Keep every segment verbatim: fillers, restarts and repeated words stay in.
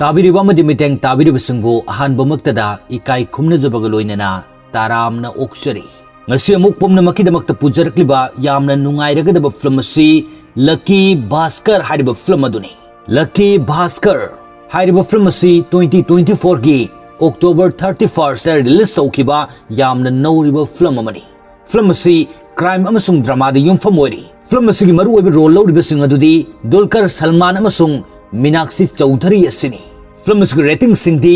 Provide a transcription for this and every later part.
ꯇꯥꯕꯤꯔꯤꯕ ꯑꯃꯗꯤ ꯃꯤꯠꯌꯦꯡ ꯇꯥꯕꯤꯔꯤꯕꯁꯤꯡꯕꯨ ꯑꯍꯥꯟꯕꯃꯛꯇꯗ ꯏꯀꯥꯏ ꯈꯨꯝꯅꯖꯕꯒ ꯂꯣꯏꯅꯅ ꯇꯔꯥꯝꯅ ꯑꯣꯛꯆꯔꯤ꯫ ꯉꯁꯤ ꯑꯃꯨꯛ ꯄꯨꯝꯅꯃꯛꯀꯤꯗꯃꯛꯇ ꯄꯨꯖꯔꯛꯂꯤꯕ ꯌꯥꯝꯅ ꯅꯨꯡꯉꯥꯏꯔꯒꯗꯕ ꯐꯤꯂꯝ ꯑꯁꯤ ꯂꯛꯀꯤ ꯚꯥꯁꯀꯔ ꯍꯥꯏꯔꯤꯕ ꯐꯤꯂꯝ ꯑꯗꯨꯅꯤ꯫ ꯂꯛꯀꯤ ꯚꯥꯁꯀꯔ ꯍꯥꯏꯔꯤꯕ ꯐꯤꯂꯝ ꯑꯁꯤ twenty twenty fourꯒꯤ October thirty firstꯇ release ꯇꯧꯈꯤꯕ ꯌꯥꯝꯅ ꯅꯧꯔꯤꯕ ꯐꯤꯂꯝ ꯑꯃꯅꯤ꯫ ꯐꯤꯂꯝ ꯑꯁꯤ crime ꯑꯃꯁꯨꯡ dramaꯗ ꯌꯨꯝꯐꯝ ꯑꯣꯏꯔꯤ꯫ ꯐꯤꯂꯝ ꯑꯁꯤꯒꯤ ꯃꯔꯨꯑꯣꯏꯕ role ꯂꯧꯔꯤꯕꯁꯤꯡ ꯑꯗꯨꯗꯤ ꯗꯨꯜꯀꯔ ꯁꯜꯃꯥꯟ ꯑꯃꯁꯨꯡ ꯃꯤꯅꯥꯛꯁꯤ ꯆꯧꯙꯔꯤ ꯑꯁꯤꯅꯤ꯫ ꯐꯤꯂꯝ ꯑꯁꯤꯒꯤ ratingꯁꯤꯡꯗꯤ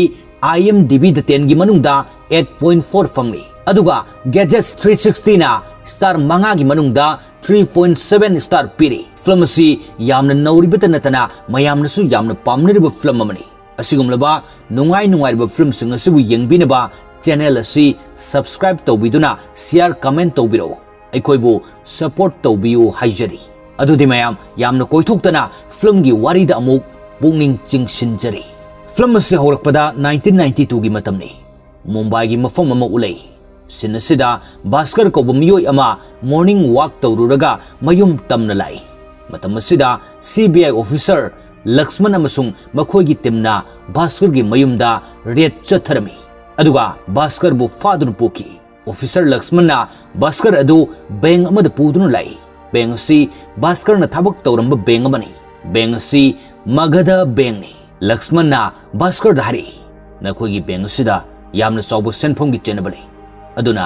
IMDbꯗ tenꯒꯤ ꯃꯅꯨꯡꯗ eight point four ꯐꯪꯂꯤ꯫ ꯑꯗꯨꯒ Gadgets three sixtyꯅ star ꯃꯉꯥꯒꯤ ꯃꯅꯨꯡꯗ three point seven star ꯄꯤꯔꯤ꯫ ꯐꯤꯂꯝ ꯑꯁꯤ ꯌꯥꯝꯅ ꯅꯧꯔꯤꯕꯇ ꯅꯠꯇꯅ ꯃꯌꯥꯝꯅꯁꯨ ꯌꯥꯝꯅ ꯄꯥꯝꯅꯔꯤꯕ ꯐꯤꯂꯝ ꯑꯃꯅꯤ꯫ ꯑꯁꯤꯒꯨꯝꯂꯕ ꯅꯨꯡꯉꯥꯏ ꯅꯨꯡꯉꯥꯏꯔꯕ ꯐꯤꯂꯝꯁꯤꯡ ꯑꯁꯤꯕꯨ ꯌꯦꯡꯕꯤꯅꯕ channel ꯑꯁꯤ subscribe ꯇꯧꯕꯤꯗꯨꯅ share, comment ꯇꯧꯕꯤꯔꯛꯎ꯫ ꯑꯩꯈꯣꯏꯕꯨ support ꯇꯧꯕꯤꯌꯨ ꯍꯥꯏꯖꯔꯤ꯫ ꯑꯗꯨꯗꯤ ꯃꯌꯥꯝ ꯌꯥꯝꯅ ꯀꯣꯏꯊꯣꯛꯇꯅ ꯐꯤꯂꯝꯒꯤ ꯋꯥꯔꯤꯗ ꯑꯃꯨꯛ ꯄꯨꯛꯅꯤꯡ ꯆꯤꯡꯁꯤꯟꯖꯔꯤ꯫ ꯐꯤꯂꯝ ꯑꯁꯤ ꯍꯧꯔꯛꯄꯗ nineteen ninety twoꯒꯤ ꯃꯇꯝꯅꯤ꯫ ꯃꯨꯝꯕꯥꯏꯒꯤ ꯃꯐꯝ ꯑꯃ ꯎꯠꯂꯛꯏ꯫ Scene ꯑꯁꯤꯗ ꯚꯥꯁꯀꯔ ꯀꯧꯕ ꯃꯤꯑꯣꯏ ꯑꯃ morning walk ꯇꯧꯔꯨꯔꯒ ꯃꯌꯨꯝ ꯇꯝꯅ ꯂꯥꯛꯏ꯫ ꯃꯇꯝ ꯑꯁꯤꯗ CBI officer ꯂꯛꯁꯃꯟ ꯑꯃꯁꯨꯡ ꯃꯈꯣꯏꯒꯤ teamꯅ ꯚꯥꯁꯀꯔꯒꯤ ꯃꯌꯨꯝꯗ raid ꯆꯠꯊꯔꯝꯃꯤ꯫ ꯑꯗꯨꯒ ꯚꯥꯁꯀꯔꯕꯨ ꯐꯥꯗꯨꯅ ꯄꯨꯈꯤ꯫ Officer ꯂꯛꯁꯃꯟꯅ ꯚꯥꯁꯀꯔ ꯑꯗꯨ bank ꯑꯃꯗ ꯄꯨꯗꯨꯅ ꯂꯥꯛꯏ꯫ Bank ꯑꯁꯤ ꯚꯥꯁꯀꯔꯅ ꯊꯕꯛ ꯇꯧꯔꯝꯕ bank ꯑꯃꯅꯤ꯫ Bank ꯑꯁꯤ ꯃꯒꯙ bankꯅꯤ꯫ ꯂꯛꯁꯃꯟꯅ ꯚꯥꯁꯀꯔꯗ ꯍꯥꯏꯔꯛꯏ, "ꯅꯈꯣꯏꯒꯤ bank ꯑꯁꯤꯗ ꯌꯥꯝꯅ ꯆꯥꯎꯕ ꯁꯦꯟꯐꯝꯒꯤ ꯆꯦꯟꯅꯕ ꯂꯩ꯫ ꯑꯗꯨꯅ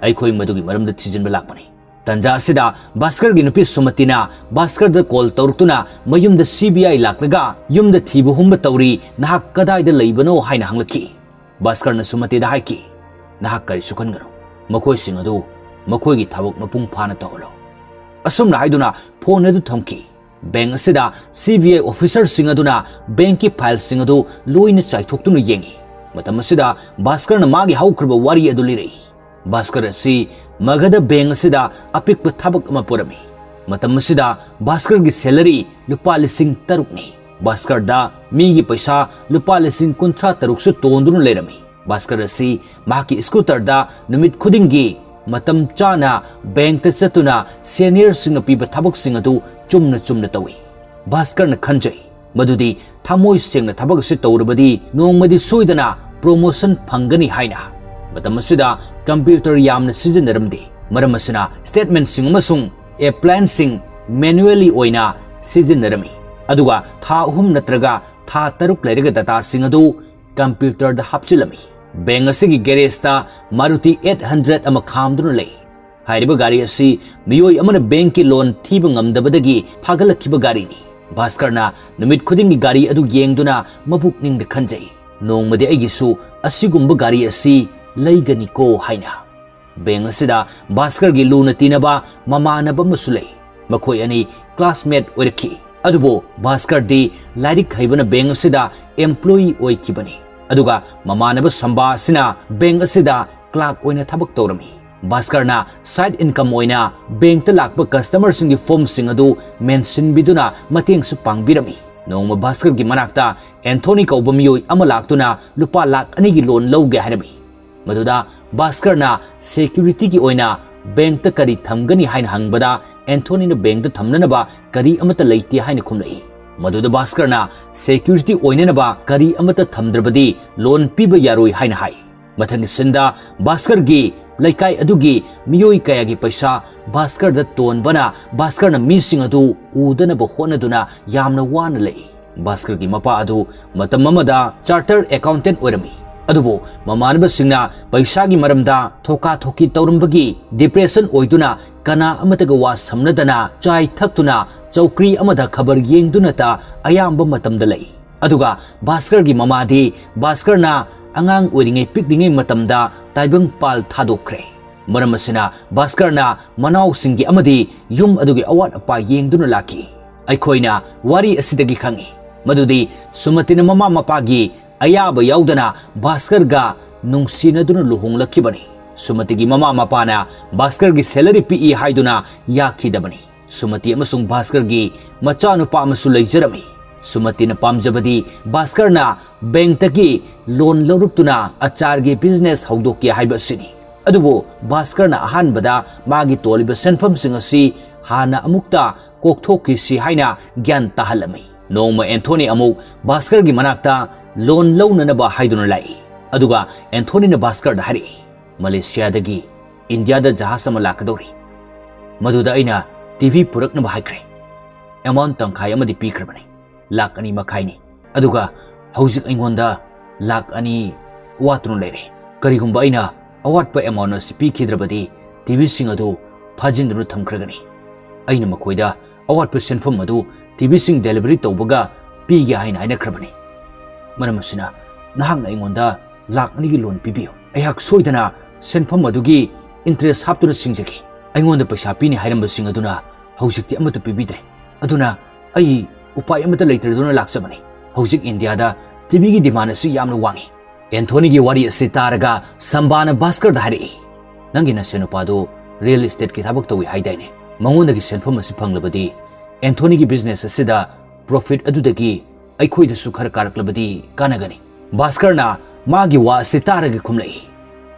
ꯑꯩꯈꯣꯏ ꯃꯗꯨꯒꯤ ꯃꯔꯝꯗ ꯊꯤꯖꯤꯟꯕ ꯂꯥꯛꯄꯅꯤ꯫" ꯇꯟꯖꯥ ꯑꯁꯤꯗ ꯚꯥꯁꯀꯔꯒꯤ ꯅꯨꯄꯤ ꯁꯨꯃꯇꯤꯅ ꯚꯥꯁꯀꯔꯗ call ꯇꯧꯔꯛꯇꯨꯅ ꯃꯌꯨꯝꯗ CBI ꯂꯥꯛꯂꯒ ꯌꯨꯝꯗ ꯊꯤꯕ ꯍꯨꯝꯕ ꯇꯧꯔꯤ, ꯅꯍꯥꯛ ꯀꯗꯥꯏꯗ ꯂꯩꯕꯅꯣ ꯍꯥꯏꯅ ꯍꯪꯂꯛꯈꯤ꯫ ꯚꯥꯁꯀꯔꯅ ꯁꯨꯃꯇꯤꯗ ꯍꯥꯏꯈꯤ, "ꯅꯍꯥꯛ ꯀꯔꯤꯁꯨ ꯈꯟꯒꯅꯨ꯫ ꯃꯈꯣꯏꯁꯤꯡ ꯑꯗꯨ ꯃꯈꯣꯏꯒꯤ ꯊꯕꯛ ꯃꯄꯨꯡ ꯐꯥꯅ ꯇꯧꯍꯜꯂꯨ꯫" ꯑꯁꯨꯝꯅ ꯍꯥꯏꯗꯨꯅ phone ꯑꯗꯨ ꯊꯝꯈꯤ꯫ Bank ꯑꯁꯤꯗ CBI officerꯁꯤꯡ ꯑꯗꯨꯅ bankꯀꯤ fileꯁꯤꯡ ꯑꯗꯨ ꯂꯣꯏꯅ ꯆꯥꯏꯊꯣꯛꯇꯨꯅ ꯌꯦꯡꯉꯤ꯫ ꯃꯇꯝ ꯑꯁꯤꯗ ꯚꯥꯁꯀꯔꯅ ꯃꯥꯒꯤ ꯍꯧꯈ꯭ꯔꯕ ꯋꯥꯔꯤ ꯑꯗꯨ ꯂꯤꯔꯛꯏ꯫ ꯚꯥꯁꯀꯔ ꯑꯁꯤ ꯃꯒꯙ bank ꯑꯁꯤꯗ ꯑꯄꯤꯛꯄ ꯊꯕꯛ ꯑꯃ ꯄꯨꯔꯝꯃꯤ꯫ ꯃꯇꯝ ꯑꯁꯤꯗ ꯚꯥꯁꯀꯔꯒꯤ salary ꯂꯨꯄꯥ ꯂꯤꯁꯤꯡ ꯇꯔꯨꯛꯅꯤ꯫ ꯚꯥꯁꯀꯔꯗ ꯃꯤꯒꯤ ꯄꯩꯁꯥ ꯂꯨꯄꯥ ꯂꯤꯁꯤꯡ ꯀꯨꯟꯊ꯭ꯔꯥ ꯇꯔꯨꯛꯁꯨ ꯇꯣꯟꯗꯨꯅ ꯂꯩꯔꯝꯃꯤ꯫ ꯚꯥꯁꯀꯔ ꯑꯁꯤ ꯃꯍꯥꯛꯀꯤ scooterꯗ ꯅꯨꯃꯤꯠ ꯈꯨꯗꯤꯡꯒꯤ ꯃꯇꯝ ꯆꯥꯅ bankꯇ ꯆꯠꯇꯨꯅ seniorꯁꯤꯡꯅ ꯄꯤꯕ ꯊꯕꯛꯁꯤꯡ ꯑꯗꯨ ꯆꯨꯝꯅ ꯆꯨꯝꯅ ꯇꯧꯏ꯫ ꯚꯥꯁꯀꯔꯅ ꯈꯟꯖꯩ, ꯃꯗꯨꯗꯤ ꯊꯃꯣꯏ ꯁꯦꯡꯅ ꯊꯕꯛ ꯑꯁꯤ ꯇꯧꯔꯕꯗꯤ ꯅꯣꯡꯃꯗꯤ ꯁꯣꯏꯗꯅ promotion ꯐꯪꯒꯅꯤ ꯍꯥꯏꯅ꯫ ꯃꯇꯝ ꯑꯁꯤꯗ computer ꯌꯥꯝꯅ ꯁꯤꯖꯤꯟꯅꯔꯝꯗꯦ꯫ ꯃꯔꯝ ꯑꯁꯤꯅ statementꯁꯤꯡ ꯑꯃꯁꯨꯡ applianceꯁꯤꯡ manually ꯑꯣꯏꯅ ꯁꯤꯖꯤꯟꯅꯔꯝꯃꯤ꯫ ꯑꯗꯨꯒ ꯊꯥ ꯑꯍꯨꯝ ꯅꯠꯇ꯭ꯔꯒ ꯊꯥ ꯇꯔꯨꯛ ꯂꯩꯔꯒ dataꯁꯤꯡ ꯑꯗꯨ computerꯗ ꯍꯥꯞꯆꯤꯜꯂꯝꯃꯤ꯫ Bank ꯑꯁꯤꯒꯤ garageꯇ Maruti eight hundred ꯑꯃ ꯈꯥꯝꯗꯨꯅ ꯂꯩ꯫ ꯍꯥꯏꯔꯤꯕ ꯒꯥꯔꯤ ꯑꯁꯤ ꯃꯤꯑꯣꯏ ꯑꯃꯅ bankꯀꯤ loan ꯊꯤꯕ ꯉꯝꯗꯕꯗꯒꯤ ꯐꯥꯒꯠꯂꯛꯈꯤꯕ ꯒꯥꯔꯤꯅꯤ꯫ ꯚꯥꯁꯀꯔꯅ ꯅꯨꯃꯤꯠ ꯈꯨꯗꯤꯡꯒꯤ ꯒꯥꯔꯤ ꯑꯗꯨ ꯌꯦꯡꯗꯨꯅ ꯃꯄꯨꯛꯅꯤꯡꯗ ꯈꯟꯖꯩ, "ꯅꯣꯡꯃꯗꯤ ꯑꯩꯒꯤꯁꯨ ꯑꯁꯤꯒꯨꯝꯕ ꯒꯥꯔꯤ ꯑꯁꯤ ꯂꯩꯒꯅꯤꯀꯣ" ꯍꯥꯏꯅ꯫ Bank ꯑꯁꯤꯗ ꯚꯥꯁꯀꯔꯒꯤ ꯂꯨꯅ ꯇꯤꯟꯅꯕ ꯃꯃꯥꯟꯅꯕ ꯑꯃꯁꯨ ꯂꯩ꯫ ꯃꯈꯣꯏ ꯑꯅꯤ classmate ꯑꯣꯏꯔꯛꯈꯤ꯫ ꯑꯗꯨꯕꯨ ꯚꯥꯁꯀꯔꯗꯤ ꯂꯥꯏꯔꯤꯛ ꯍꯩꯕꯅ bank ꯑꯁꯤꯗ employee ꯑꯣꯏꯈꯤꯕꯅꯤ꯫ ꯑꯗꯨꯒ ꯃꯃꯥꯟꯅꯕ ꯁꯝꯕꯥ ꯑꯁꯤꯅ bank ꯑꯁꯤꯗ clerk ꯑꯣꯏꯅ ꯊꯕꯛ ꯇꯧꯔꯝꯃꯤ꯫ ꯚꯥꯁꯀꯔꯅ side income ꯑꯣꯏꯅ bankꯇ ꯂꯥꯛꯄ customerꯁꯤꯡꯒꯤ formꯁꯤꯡ ꯑꯗꯨ ꯃꯦꯟꯁꯤꯟꯕꯤꯗꯨꯅ ꯃꯇꯦꯡꯁꯨ ꯄꯥꯡꯕꯤꯔꯝꯃꯤ꯫ ꯅꯣꯡꯃ ꯚꯥꯁꯀꯔꯒꯤ ꯃꯅꯥꯛꯇ ꯑꯦꯟꯊꯣꯅꯤ ꯀꯧꯕ ꯃꯤꯑꯣꯏ ꯑꯃ ꯂꯥꯛꯇꯨꯅ ꯂꯨꯄꯥ ꯂꯥꯈ ꯑꯅꯤꯒꯤ loan ꯂꯧꯒꯦ ꯍꯥꯏꯔꯝꯃꯤ꯫ ꯃꯗꯨꯗ ꯚꯥꯁꯀꯔꯅ securityꯒꯤ ꯑꯣꯏꯅ bankꯇ ꯀꯔꯤ ꯊꯝꯒꯅꯤ ꯍꯥꯏꯅ ꯍꯪꯕꯗ, ꯑꯦꯟꯊꯣꯅꯤꯅ bankꯇ ꯊꯝꯅꯅꯕ ꯀꯔꯤ ꯑꯃꯠꯇ ꯂꯩꯇꯦ ꯍꯥꯏꯅ ꯈꯨꯝꯂꯛꯏ꯫ ꯃꯗꯨꯗ ꯚꯥꯁꯀꯔꯅ security ꯑꯣꯏꯅꯅꯕ ꯀꯔꯤ ꯑꯃꯠꯇ ꯊꯝꯗ꯭ꯔꯕꯗꯤ loan ꯄꯤꯕ ꯌꯥꯔꯣꯏ ꯍꯥꯏꯅ ꯍꯥꯏ꯫ ꯃꯊꯪꯒꯤ sceneꯗ ꯚꯥꯁꯀꯔꯒꯤ ꯂꯩꯀꯥꯏ ꯑꯗꯨꯒꯤ ꯃꯤꯑꯣꯏ ꯀꯌꯥꯒꯤ ꯄꯩꯁꯥ ꯚꯥꯁꯀꯔꯗ ꯇꯣꯟꯕꯅ ꯚꯥꯁꯀꯔꯅ ꯃꯤꯁꯤꯡ ꯑꯗꯨ ꯎꯗꯅꯕ ꯍꯣꯠꯅꯗꯨꯅ ꯌꯥꯝꯅ ꯋꯥꯅ ꯂꯩ꯫ ꯚꯥꯁꯀꯔꯒꯤ ꯃꯄꯥ ꯑꯗꯨ ꯃꯇꯝ ꯑꯃꯗ chartered accountant ꯑꯣꯏꯔꯝꯃꯤ꯫ ꯑꯗꯨꯕꯨ ꯃꯃꯥꯟꯅꯕꯁꯤꯡꯅ ꯄꯩꯁꯥꯒꯤ ꯃꯔꯝꯗ ꯊꯣꯀꯥ ꯊꯣꯀꯤ ꯇꯧꯔꯝꯕꯒꯤ depression ꯑꯣꯏꯗꯨꯅ ꯀꯅꯥ ꯑꯃꯠꯇꯒ ꯋꯥ ꯁꯝꯅꯗꯅ ꯆꯥꯏ ꯊꯛꯇꯨꯅ ꯆꯧꯀ꯭ꯔꯤ ꯑꯃꯗ ꯈꯕꯔ ꯌꯦꯡꯗꯨꯅꯇ ꯑꯌꯥꯝꯕ ꯃꯇꯝꯗ ꯂꯩ꯫ ꯑꯗꯨꯒ ꯚꯥꯁꯀꯔꯒꯤ ꯃꯃꯥꯗꯤ ꯚꯥꯁꯀꯔꯅ ꯑꯉꯥꯡ ꯑꯣꯏꯔꯤꯉꯩ ꯄꯤꯛꯂꯤꯉꯩ ꯃꯇꯝꯗ ꯇꯥꯏꯕꯪꯄꯥꯜ ꯊꯥꯗꯣꯛꯈ꯭ꯔꯦ꯫ ꯃꯔꯝ ꯑꯁꯤꯅ ꯚꯥꯁꯀꯔꯅ ꯃꯅꯥꯎꯁꯤꯡꯒꯤ ꯑꯃꯗꯤ ꯌꯨꯝ ꯑꯗꯨꯒꯤ ꯑꯋꯥꯠ ꯑꯄꯥ ꯌꯦꯡꯗꯨꯅ ꯂꯥꯛꯈꯤ꯫ ꯑꯩꯈꯣꯏꯅ ꯋꯥꯔꯤ ꯑꯁꯤꯗꯒꯤ ꯈꯪꯉꯤ ꯃꯗꯨꯗꯤ ꯁꯨꯃꯇꯤꯅ ꯃꯃꯥ ꯃꯄꯥꯒꯤ ꯑꯌꯥꯕ ꯌꯥꯎꯗꯅ ꯚꯥꯁꯀꯔꯒ ꯅꯨꯡꯁꯤꯅꯗꯨꯅ ꯂꯨꯍꯣꯡꯂꯛꯈꯤꯕꯅꯤ꯫ ꯁꯨꯃꯇꯤꯒꯤ ꯃꯃꯥ ꯃꯄꯥꯅ ꯚꯥꯁꯀꯔꯒꯤ salary ꯄꯤꯛꯏ ꯍꯥꯏꯗꯨꯅ ꯌꯥꯈꯤꯗꯕꯅꯤ꯫ ꯁꯨꯃꯇꯤ ꯑꯃꯁꯨꯡ ꯚꯥꯁꯀꯔꯒꯤ ꯃꯆꯥꯅꯨꯄꯥ ꯑꯃꯁꯨ ꯂꯩꯖꯔꯝꯃꯤ꯫ ꯁꯨꯃꯇꯤꯅ ꯄꯥꯝꯖꯕꯗꯤ ꯚꯥꯁꯀꯔꯅ bankꯇꯒꯤ loan ꯂꯧꯔꯛꯇꯨꯅ ꯑꯆꯥꯔꯒꯤ business ꯍꯧꯗꯣꯛꯀꯦ ꯍꯥꯏꯕ ꯑꯁꯤꯅꯤ꯫ ꯑꯗꯨꯕꯨ ꯚꯥꯁꯀꯔꯅ ꯑꯍꯥꯟꯕꯗ ꯃꯥꯒꯤ ꯇꯣꯜꯂꯤꯕ ꯁꯦꯟꯐꯝꯁꯤꯡ ꯑꯁꯤ ꯍꯥꯟꯅ ꯑꯃꯨꯛꯇ ꯀꯣꯛꯊꯣꯛꯈꯤꯁꯤ ꯍꯥꯏꯅ ꯒ꯭ꯌꯥꯟ ꯇꯥꯍꯜꯂꯝꯃꯤ꯫ ꯅꯣꯡꯃ ꯑꯦꯟꯊꯣꯅꯤ ꯑꯃꯨꯛ ꯚꯥꯁꯀꯔꯒꯤ ꯃꯅꯥꯛꯇ ꯂꯣꯟ ꯂꯧꯅꯅꯕ ꯍꯥꯏꯗꯨꯅ ꯂꯥꯛꯏ꯫ ꯑꯗꯨꯒ ꯑꯦꯟꯊꯣꯅꯤꯅ ꯚꯥꯁꯀꯔꯗ ꯍꯥꯏꯔꯛꯏ, "ꯃꯂꯦꯁꯤꯌꯥꯗꯒꯤ ꯏꯟꯗꯤꯌꯥꯗ ꯖꯍꯥꯖ ꯑꯃ ꯂꯥꯛꯀꯗꯧꯔꯤ꯫ ꯃꯗꯨꯗ ꯑꯩꯅ ꯇꯤ ꯚꯤ ꯄꯨꯔꯛꯅꯕ ꯍꯥꯏꯈ꯭ꯔꯦ꯫ ꯑꯦꯃꯥꯎꯟ ꯇꯪꯈꯥꯏ ꯑꯃꯗꯤ ꯄꯤꯈ꯭ꯔꯕꯅꯤ, ꯂꯥꯛ ꯑꯅꯤ ꯃꯈꯥꯏꯅꯤ꯫ ꯑꯗꯨꯒ ꯍꯧꯖꯤꯛ ꯑꯩꯉꯣꯟꯗ ꯂꯥꯛ ꯑꯅꯤ ꯋꯥꯠꯇꯨꯅ ꯂꯩꯔꯦ꯫ ꯀꯔꯤꯒꯨꯝꯕ ꯑꯩꯅ ꯑꯋꯥꯠꯄ ꯑꯦꯃꯥꯎꯟ ꯑꯁꯤ ꯄꯤꯈꯤꯗ꯭ꯔꯕꯗꯤ ꯇꯤ ꯚꯤꯁꯤꯡ ꯑꯗꯨ ꯐꯥꯖꯤꯟꯗꯨꯅ ꯊꯝꯈ꯭ꯔꯒꯅꯤ꯫ ꯑꯩꯅ ꯃꯈꯣꯏꯗ ꯑꯋꯥꯠꯄ ꯁꯦꯟꯐꯝ ꯑꯗꯨ ꯇꯤ ꯚꯤꯁꯤꯡ ꯗꯦꯂꯤꯚꯔꯤ ꯇꯧꯕꯒ ꯄꯤꯒꯦ ꯍꯥꯏꯅ ꯍꯥꯏꯅꯈ꯭ꯔꯕꯅꯤ꯫ ꯃꯔꯝ ꯑꯁꯤꯅ ꯅꯍꯥꯛꯅ ꯑꯩꯉꯣꯟꯗ ꯂꯥꯛ ꯑꯅꯤꯒꯤ ꯂꯣꯟ ꯄꯤꯕꯤꯌꯨ꯫ ꯑꯩꯍꯥꯛ ꯁꯣꯏꯗꯅ ꯁꯦꯟꯐꯝ ꯑꯗꯨꯒꯤ ꯏꯟꯇꯔꯦꯁ ꯍꯥꯞꯇꯨꯅ ꯁꯤꯡꯖꯒꯦ꯫ ꯑꯩꯉꯣꯟꯗ ꯄꯩꯁꯥ ꯄꯤꯅꯤ ꯍꯥꯏꯔꯝꯕꯁꯤꯡ ꯑꯗꯨꯅ ꯍꯧꯖꯤꯛꯇꯤ ꯑꯃꯠꯇ ꯄꯤꯕꯤꯗ꯭ꯔꯦ꯫ ꯑꯗꯨꯅ ꯑꯩ ꯎꯄꯥꯏ ꯑꯃꯠꯇ ꯂꯩꯇ꯭ꯔꯗꯨꯅ ꯂꯥꯛꯆꯕꯅꯤ꯫ ꯍꯧꯖꯤꯛ ꯏꯟꯗꯤꯌꯥꯗ ꯇꯤ ꯚꯤꯒꯤ ꯗꯤꯃꯥꯟ ꯑꯁꯤ ꯌꯥꯝꯅ ꯋꯥꯡꯏ꯫" ꯑꯦꯟꯊꯣꯅꯤꯒꯤ ꯋꯥꯔꯤ ꯑꯁꯤ ꯇꯥꯔꯒ ꯁꯝꯕꯥꯅ ꯚꯥꯁꯀꯔꯗ ꯍꯥꯏꯔꯛꯏ, "ꯅꯪꯒꯤ ꯅꯁꯦꯟ ꯅꯨꯄꯥꯗꯨ ꯔꯤꯌꯦꯜ ꯏꯁꯇꯦꯠꯀꯤ ꯊꯕꯛ ꯇꯧꯏ ꯍꯥꯏꯗꯥꯏꯅꯦ? ꯃꯉꯣꯟꯗꯒꯤ ꯁꯦꯟꯐꯝ ꯑꯁꯤ ꯐꯪꯂꯕꯗꯤ ꯑꯦꯟꯊꯣꯅꯤꯒꯤ ꯕꯤꯖꯤꯅꯦꯁ ꯑꯁꯤꯗ ꯄ꯭ꯔꯣꯐꯤꯠ ꯑꯗꯨꯗꯒꯤ ꯑꯩꯈꯣꯏꯗꯁꯨ ꯈꯔ ꯀꯥꯔꯛꯂꯕꯗꯤ ꯀꯥꯟꯅꯒꯅꯤ꯫" ꯚꯥꯁꯀꯔꯅ ꯃꯥꯒꯤ ꯋꯥ ꯑꯁꯤ ꯇꯥꯔꯒ ꯈꯨꯝꯂꯛꯏ,